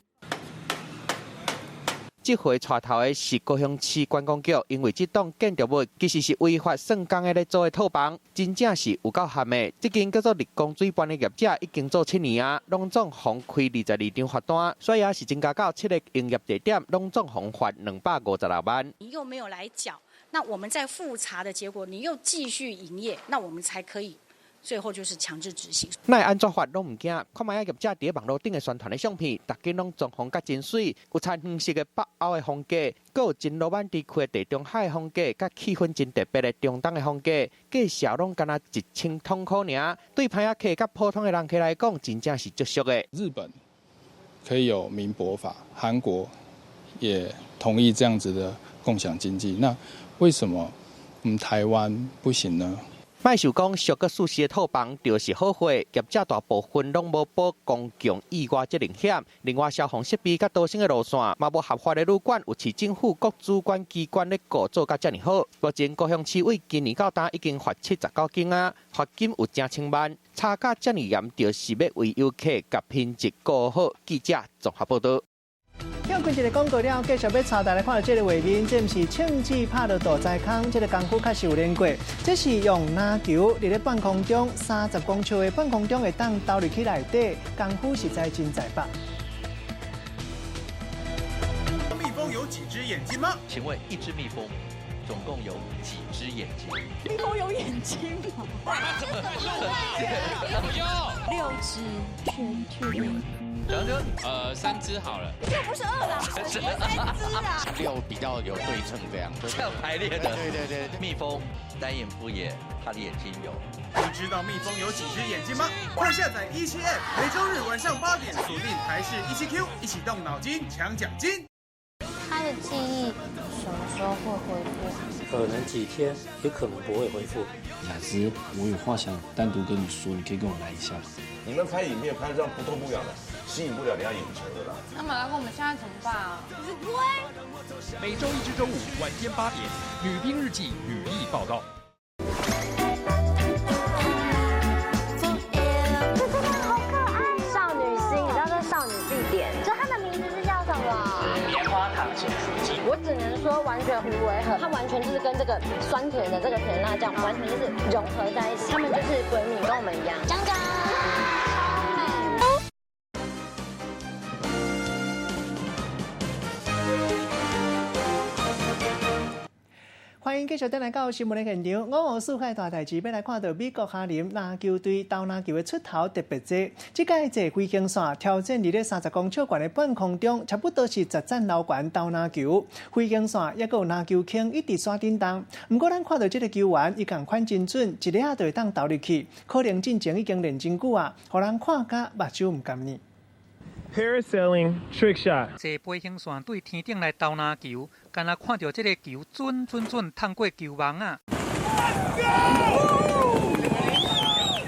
這回帶頭的是高雄市觀光局，因為這棟建築物其實是違法算工的咧租的套房，真正是有夠譀的。這間叫做日光水辦的業者已經做7年啊，攏總予開22張罰單，所以也是增加到七個營業地點，攏總予罰256萬。你又沒有來繳，那我們在複查的結果，你又繼續營業，那我們才可以最後就是強制執行。那會按怎罰攏毋驚，看覓仔業者佇咧網路頂的宣傳的相片，逐間攏裝潢甲真媠，有田園式的北歐的風格，閣有真羅曼蒂克的地中海風格，佮氣氛真特別的中東的風格，價數攏敢若1000通箍爾，對歹仔客佮普通的人客來講，真正是足俗的。日本可以有民博法，韓國也同意這樣子的共享經濟，那為什麼我們台灣不行呢？莫想講俗閣舒適的套房就是好貨，業者大部分攏無保公共意外責任險。另外，消防設備佮逃生的路線嘛無合法的旅館，有市政府各主管機關咧顧做甲遮爾好。目前高雄市為今年到今已經罰79間啊，罰金有成千萬，查甲遮爾嚴，就是欲為遊客共品質顧好。記者綜合報導。跳過一个廣告了，繼續欲帶大家看到這个畫面，這毋是槍支拍落大災空，這个功夫確實有練過。這是用籃球佇咧半空中30公尺的半空中會當投入去內底，功夫實在真在百。蜜蜂有幾隻眼睛嗎？請問一隻蜜蜂總共有幾隻眼睛？蜜蜂有眼睛嗎？六隻，確定。三隻好了。又不是二郎，三隻啊。六比較有對稱，這樣。這樣排列的。對對對。蜜蜂單眼複眼，它的眼睛有。你知道蜜蜂有幾隻眼睛嗎？快下載17 App，每週日晚上8點鎖定台視17 Q，一起動腦筋搶獎金。他的記憶什麼時候會恢復？可能幾天，也可能不會恢復。雅芝，我有話想單獨跟你說，你可以跟我來一下嗎？你們拍影片拍得這樣不痛不癢的，吸引不了人家眼球的啦。那馬大哥，我們現在怎麼辦啊？每週一至週五晚間8點，《女兵日記》女力報道。這真的好可愛，少女心，你知道這少女必點，這它的名字是叫什麼？棉花糖鹹酥雞。我只能說完全無違和，它完全就是跟這個酸甜的這個甜辣醬完全就是融合在一起，他們就是閨蜜，跟我們一樣。江江。歡迎繼續轉來到新聞的現場。五湖四海大代誌，欲來看到美國哈林籃球隊投籃球的出頭特別濟。這屆坐飛行線挑戰佇咧30公尺懸的半空中，差不多是10層樓懸投籃球。飛行線抑閣有籃球坑一直山頂動。毋過咱看到這个球員，伊仝款真準，一下就會當投入去。可能進前已經練真久啊，予人看甲目睭毋甘呢。 Parasailing trick shot。坐飛行線對天頂來投籃球，敢若看著這个球準準準探過球網仔。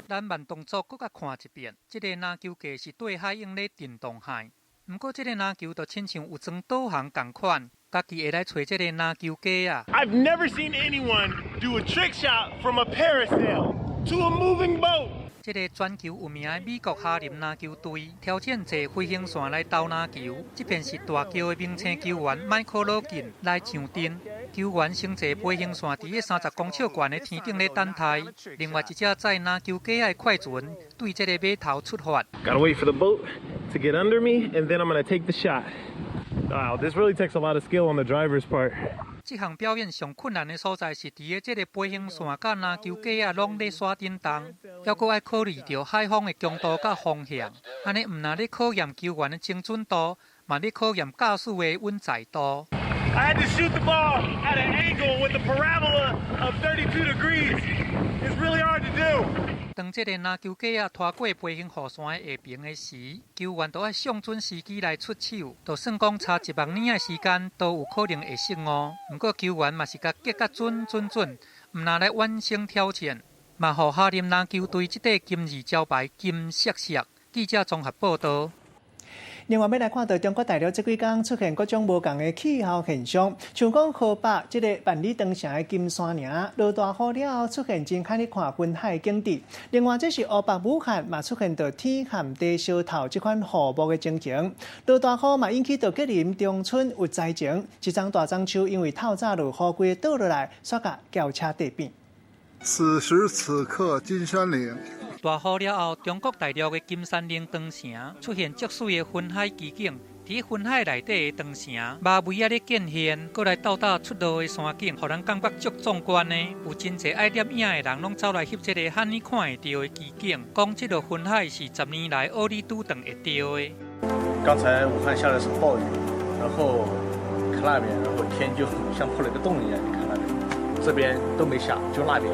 咱慢動作閣共看一遍，這个籃球架是綴海湧咧震動海，毋過這个籃球就親像有裝導航仝款，家己會來揣這个籃球架啊。 I've never seen anyone do a trick shot from a parasail to a moving boat。這个全球有名的美國哈林籃球隊挑戰坐飛行線來投籃球，這便是大叫的明星球員邁克魯金來上陣。球員先坐飛行線佇咧30公尺懸的天頂咧等待，另外一隻載籃球架的快船對這个碼頭出發。 Gotta wait for the boat to get under me, and then I'm gonna take the shot. Wow, this really takes a lot of skill on the driver's part. 這項表演上困難的所在是佇咧這個飛行線佮籃球架仔攏咧徙振動，猶閣愛考慮著海風的強度佮風向，按呢毋但咧考驗球員的精準度，嘛咧考驗駕駛的穩在度。 I had to shoot the ball at an angle with a parabola of 32 degrees. It's really hard to do. 當這個籃球架仔拖過飛行雨傘的下爿的時，球員都愛上準時機來出手，就算講差一目爾的時間，都有可能會失誤。毋過球員嘛是共擊甲準準準，毋但來完成挑戰，嘛予哈林籃球隊這塊金字招牌金閃閃。記者綜合報道。另外，欲來看著中國大陸這幾工出現各種無仝的氣候現象，像講河北這个萬里長城的金山嶺落大雨了後，出現真堪你看雲海景致。另外，這是湖北武漢嘛出現著天旱地燒透這款雨幕的情形。落大雨嘛引起著吉林長春有災情，一叢大樟樹因為透早落雨，規个倒落來，煞共轎車硩扁。此時此刻，金山嶺。大雨了後，中國大陸的金山嶺長城出現足媠的雲海奇景。佇雲海內底的長城，馬尾仔咧見現，閣來鬥膽出落的山景，予人感覺足壯觀的。有真濟愛攝影的人，攏走來翕這个罕你看會著的奇景。講這个雲海是10年來偶爾拄著會著的。剛才武漢下了場暴雨，然後看那邊，然後天就像破了個洞一樣。你看那邊，這邊都沒下，就那邊，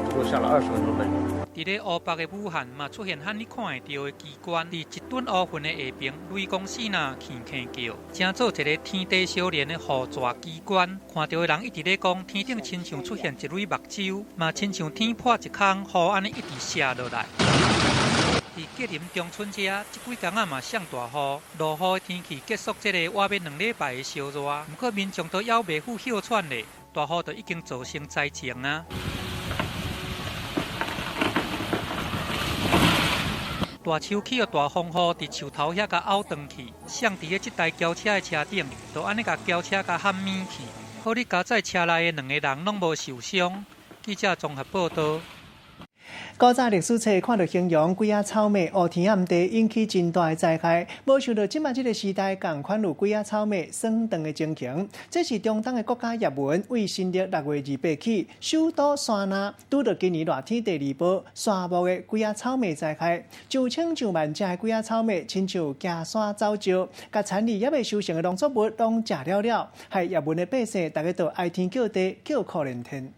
足夠下了20分鐘的雨。佇咧湖北的武漢嘛，出現罕你看會著的奇觀。佇一陣烏雲的下爿，雷公爍爁吭吭叫，成做一个天地相連的雨蛇奇觀。看著的人一直咧講，天頂親像出現一蕊目睭，嘛親像天破一空，雨按呢一直瀉落來。佇吉林長春遮，這幾工仔嘛上大雨，落雨的天氣結束這个倚欲2禮拜的燒熱，毋過民眾都猶袂赴歇喘咧，大雨就已經造成災情啊！大樹去予大風雨佇樹頭遐共拗斷去，摔佇咧這台轎車的車頂，就按呢共轎車共譀物去。好哩佳哉車內的兩个人攏無受傷。記者綜合報道。古早歷史冊看著形容鬼仔草蜢烏天暗地引起真大的災害，無想著這馬這个時代仝款有鬼仔草蜢耍長的情形。這是中東的國家葉門，為新曆6月28起，首都沙那拄著今年熱天第二波沙漠的鬼仔草蜢災害，上千上萬隻的鬼仔草蜢親像行山走石，共田裡猶未收成的農作物攏食了了，害葉門的百姓逐家都哀天叫地，叫苦連天。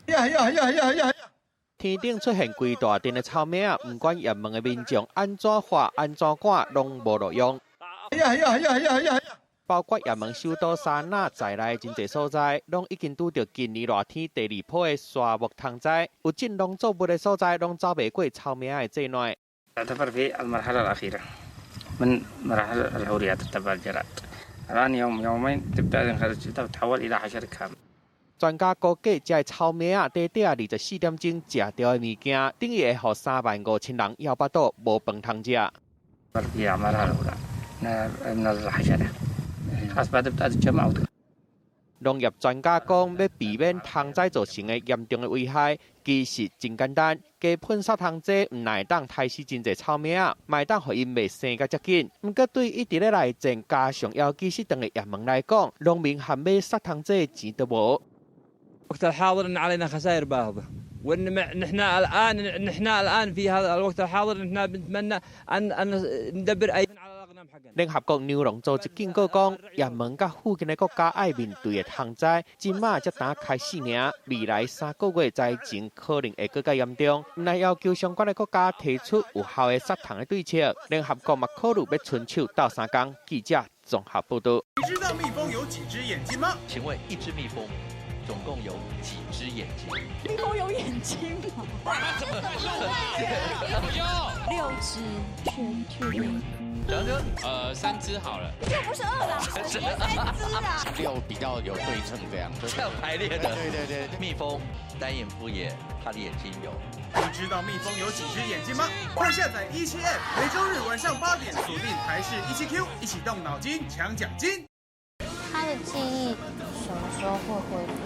呀呀呀呀呀！天頂出現規大陣的草蜢仔，毋管葉門的民眾按怎喊、按怎趕，攏無路用。呀呀呀呀呀！包括葉門首都沙那在內，真濟所在，攏已經拄著今年熱天第二波的沙漠蟲災，有種農作物的所在，攏走袂過草蜢仔的災難。 تعتبر في المرحلة الأخيرة من مراحل الحوريات تبع الجراد الآن يوم يومين تبدأ تنخرج تتحول إلى حشرة كاملة 專家估計，這个草蜢仔短短24點鐘食著的物件，等於會予35000人枵腹肚無飯通食。 في أعمارها الأولى من الحشرة خلاص بعد تبدأ تتجمع 農業專家講，欲避免蟲災造成的嚴重的危害，其實真簡單。加噴殺蟲劑，毋但會當刣死真濟草蜢仔，嘛會當予𪜶袂生甲遮緊。毋過對一直咧內戰加上枵飢失頓的葉門來講，農民和買殺蟲劑的錢都無。 الوقت الحاضر ان علينا خسائر باهظه وان نحن الان نحن الان في هذا الوقت الحاضر نحن بنتمنى ان ان ندبر اي 聯合國糧農組織警告講，葉門佮附近的國家愛面對的蟲災，這馬才剛開始爾，未來3個月災情可能會閣較嚴重。毋但要求相關的國家提出有效的殺蟲的對策。聯合國嘛考慮欲伸手鬥相共。記者綜合報道。你知道蜜蜂有幾隻眼睛嗎？請問一隻蜜蜂總共有幾隻眼睛？蜜蜂有眼睛嗎？六隻，確定。 3隻好了。又不是二郎神，三隻啊。六比較有對稱，這樣這樣排列的。對對對，蜜蜂單眼複眼，它的眼睛有。你知道蜜蜂有幾隻眼睛嗎？快下載17 App，每週日晚上8點鎖定台視17Q，一起動腦筋搶獎金。他的記憶什麼時候會恢復？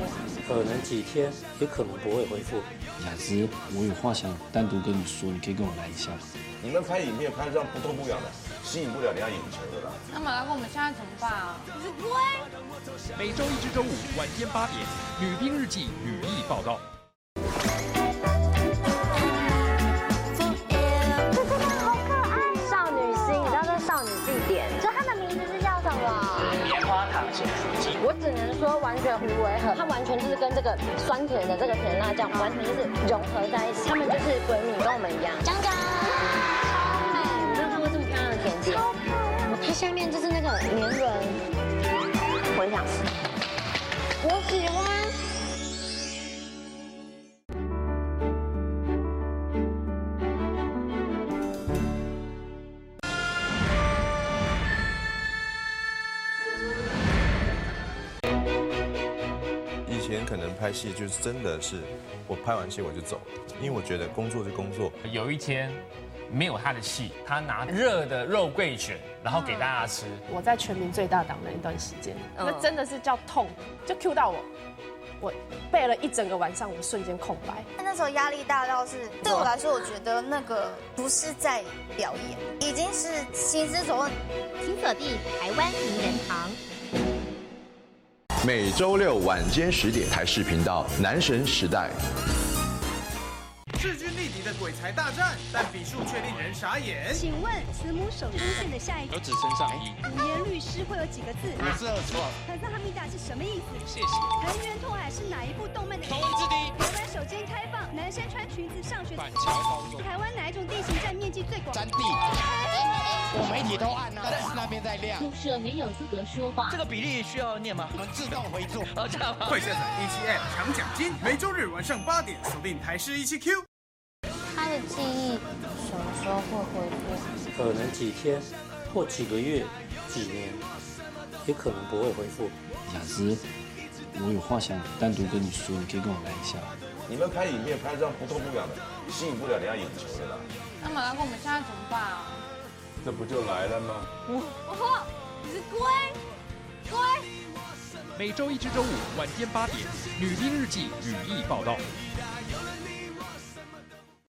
可能幾天，也可能不會恢復。雅芝，我有話想單獨跟你說，你可以跟我來一下嗎？你們拍影片拍這樣不痛不癢的，吸引不了人家眼球的啦。那马大哥，我们现在怎么办啊？你是龟。每周一至周五晚间8点，《女兵日记》女力报道。这真的好可爱，少女心，你知道这少女必点，这它的名字是叫什么？棉花糖咸酥鸡。我只能说完全无违和，它完全就是跟这个酸甜的这个甜辣酱完全就是融合在一起，他们就是闺蜜，跟我们一样。江江，超美，我没有看过这么漂亮的甜点。超漂亮，它下面就是那个绵软，我很想吃，我喜欢。以前可能拍戏就是真的是，我拍完戏我就走，因为我觉得工作是工作。有一天没有他的戏，他拿热的肉桂卷，然后给大家吃。我在全民最大党那一段时间，那真的是叫痛，就 cue 到我，我背了一整个晚上，我瞬间空白。那时候压力大到是对我来说，我觉得那个不是在表演，已经是行尸走肉。请锁定台湾名人堂。每周六晚间10点，台视频道《男神时代》。势均力敌的鬼才大战，但比数却令人傻眼。请问慈母手中线的下一有指身上衣。五言律诗会有几个字？五字二错。卡萨哈密达是什么意思？谢谢。藤原拓海是哪一部动漫的？头文字 D。台湾首间开放，男生穿裙子上学。板桥高中。台湾哪一种地形占面积最广？山地。我媒体都按啊，但是那边在亮。宿舍没有资格说话。这个比例需要念吗？我们自动回注。哦，这样吗？快下载17 App 抢奖金，每周日晚上8点锁定台视17 Q。他的记忆什么时候会恢复？可能几天，或几个月、几年，也可能不会恢复。雅思，我有话想单独跟你说，你可以跟我来一下。你们拍影片拍这样不痛不痒的，吸引不了人家眼球的啦。那马大哥，我们现在怎么办啊？这不就来了吗？我，你是龟，龟。每周一至周五晚间8点，《女兵日记》女力报道。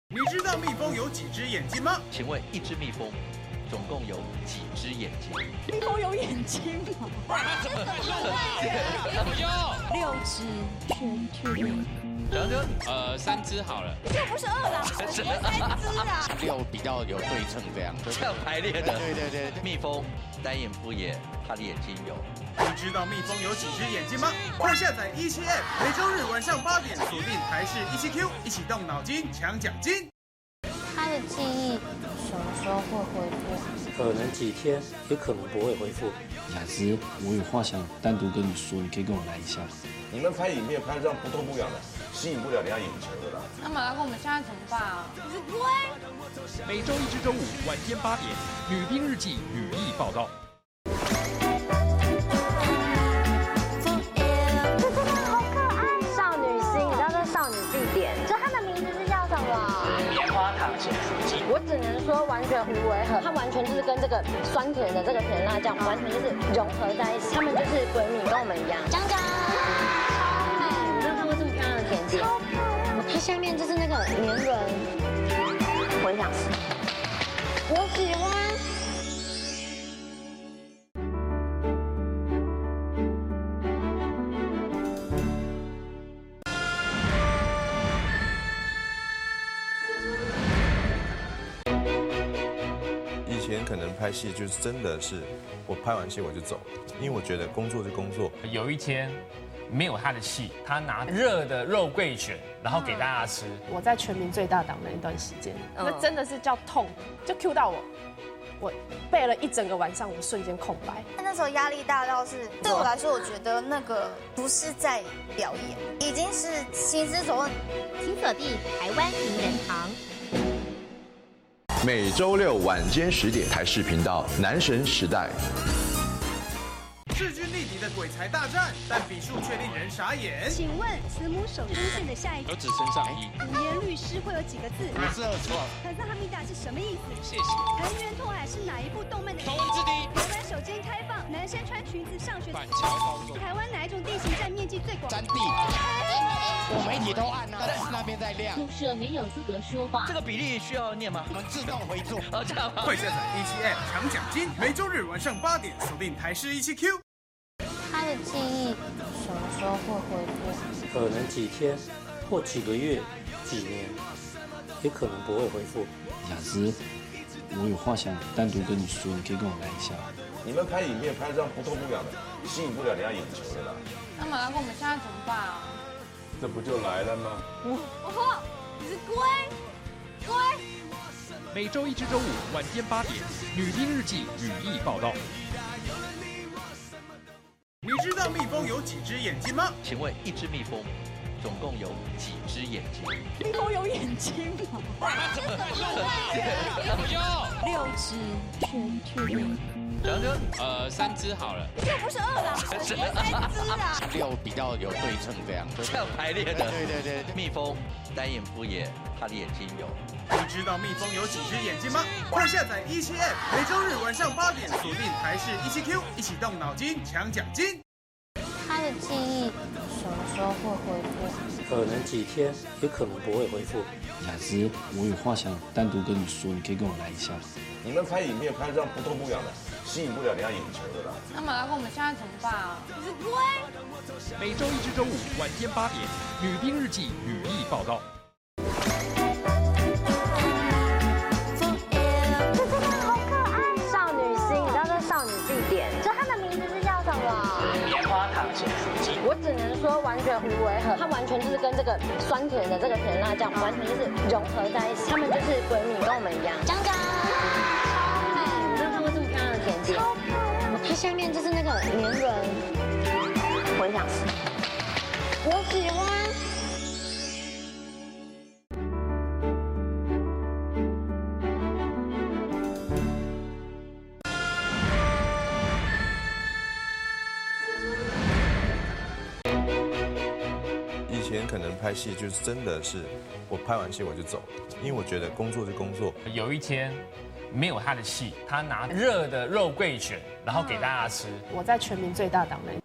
你知道蜜蜂有几只眼睛吗？请问一只蜜蜂总共有几只眼睛？蜜蜂有眼睛吗？有6只，确定。小哥，3只好了。又不是2啦，3只啊。6比较有对称这样，这样排列的。对对对。蜜蜂单眼复眼，它的眼睛有。你知道蜜蜂有几只眼睛吗？快下载17 App，每周日晚上8点锁定台视17 Q，一起动脑筋抢奖金。他的记忆什么时候会恢复？可能几天，也可能不会恢复。雅思，我有话想单独跟你说，你可以跟我来一下。你们拍影片拍这样不痛不痒的，吸引不了人家眼球的啦。那马大哥，我们现在怎么办啊？你是龟。每周一至周五晚间8点，《女兵日记》女力报道。这真的好可爱，少女心，你知道这少女必点，这它的名字是叫什么？棉花糖咸酥鸡。我只能说完全无违和，它完全就是跟这个酸甜的这个甜辣酱完全就是融合在一起，他们就是闺蜜，跟我们一样。江江，超美，我没有看过这么漂亮的甜点。超漂亮，它下面就是那个绵软，我很想吃，我喜欢。以前可能拍戏就是真的是，我拍完戏我就走，因为我觉得工作是工作。有一天没有他的戏，他拿热的肉桂卷，然后给大家吃。我在全民最大党那一段时间，那真的是叫痛，就 cue 到我，我背了一整个晚上，我瞬间空白。那时候压力大到是对我来说，我觉得那个不是在表演，已经是行尸走肉。请锁定台湾名人堂。每周六晚间10点，台视频道《男神时代》。势均力敌的鬼才大战，但比数却令人傻眼。请问慈母手中线的下一何止身上衣？五言律诗会有几个字？52错。可萨哈密达是什么意思？谢谢。藤原拓海是哪一部动漫的？头文字 D。台湾首间开放男生穿裙子上学。板桥高中。台湾哪一种地形占面积最广？山地。我媒体都按啊，但是那边在亮。宿舍没有资格说话。这个比例需要念吗？我们自动回注。哦，这样吗？快下载17 App 抢奖金，每周日晚上8点锁定台视17 Q。他的记忆什么时候会恢复？可能几天，或几个月、几年，也可能不会恢复。雅芝，我有话想单独跟你说，你可以跟我来一下。你们拍影片拍这样不痛不痒的，吸引不了人家眼球的啦。那马大哥，我们现在怎么办啊？这不就来了吗？哦，你是龟龟。每周一至周五晚间8点，《女兵日记》女力报道。你知道蜜蜂有几只眼睛吗？请问一只蜜蜂总共有几只眼睛？蜜蜂有眼睛吗？ 6只，确定。然后3只好了。又不是2郎，是3只啊。6比较有对称这样，这样排列的。对对对，蜜蜂单眼复眼，它的眼睛有。你知道蜜蜂有几只眼睛吗？快下载17 App，每周日晚上8点锁定台视17 Q，一起动脑筋抢奖金。他的记忆什么时候会恢复？可能几天，也可能不会恢复。雅芝，我有话想单独跟你说，你可以跟我来一下。你们拍影片拍这样不痛不痒的，吸引不了人家眼球的啦。那马大哥，我们现在怎么办啊？你是龟。每周一至周五晚间8点，《女兵日记》女力报道。这真的好可爱，少女心，你知道这少女必点，这它的名字是叫什么？棉花糖咸酥鸡。我只能说完全无违和，它完全就是跟这个酸甜的这个甜辣酱完全就是融合在一起，他们就是闺蜜，跟我们一样。江江，超美，没有看过这么漂亮的甜点。超漂亮，它下面就是那个绵软，我很想吃，我喜欢。以前可能拍戏就是真的是，我拍完戏我就走了，因为我觉得工作就工作。有一天没有他的戏，他拿热的肉桂卷，然后给大家吃。我在全民最大党内。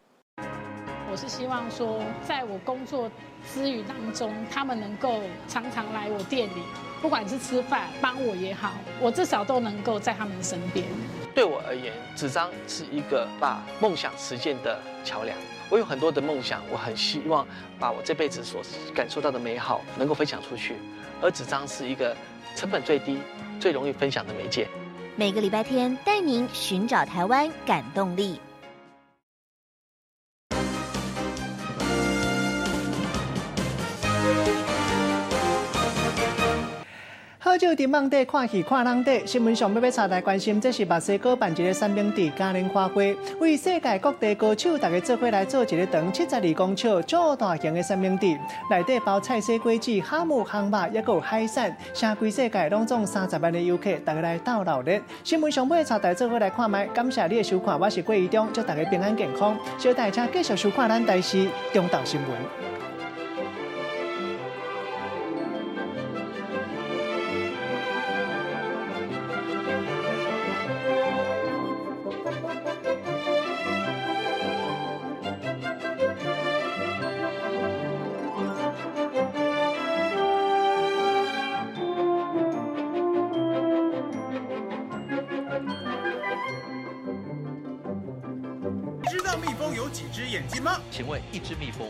我是希望说，在我工作之余当中，他们能够常常来我店里，不管是吃饭帮我也好，我至少都能够在他们身边。对我而言，纸张是一个把梦想实现的桥梁。我有很多的梦想，我很希望把我这辈子所感受到的美好能够分享出去，而纸张是一个成本最低、最容易分享的媒介。每个礼拜天带您寻找台湾感动力。好少伫网底看戏看人底，新闻上欲插来关心，这是墨西哥办一个三明治嘉年华会，为世界各地高手大家做伙来做一个长72公尺最大型的三明治，内底包菜丝、果子、哈姆、烘肉，抑阁有海产，啥规世界拢总30万的游客，大家来斗闹热。新闻上欲插台做伙来看觅，感谢你的收看，我是郭怡中，祝大家平安健康，小大家继续收看咱台视中昼新闻。知道蜜蜂有几只眼睛吗？请问一只蜜蜂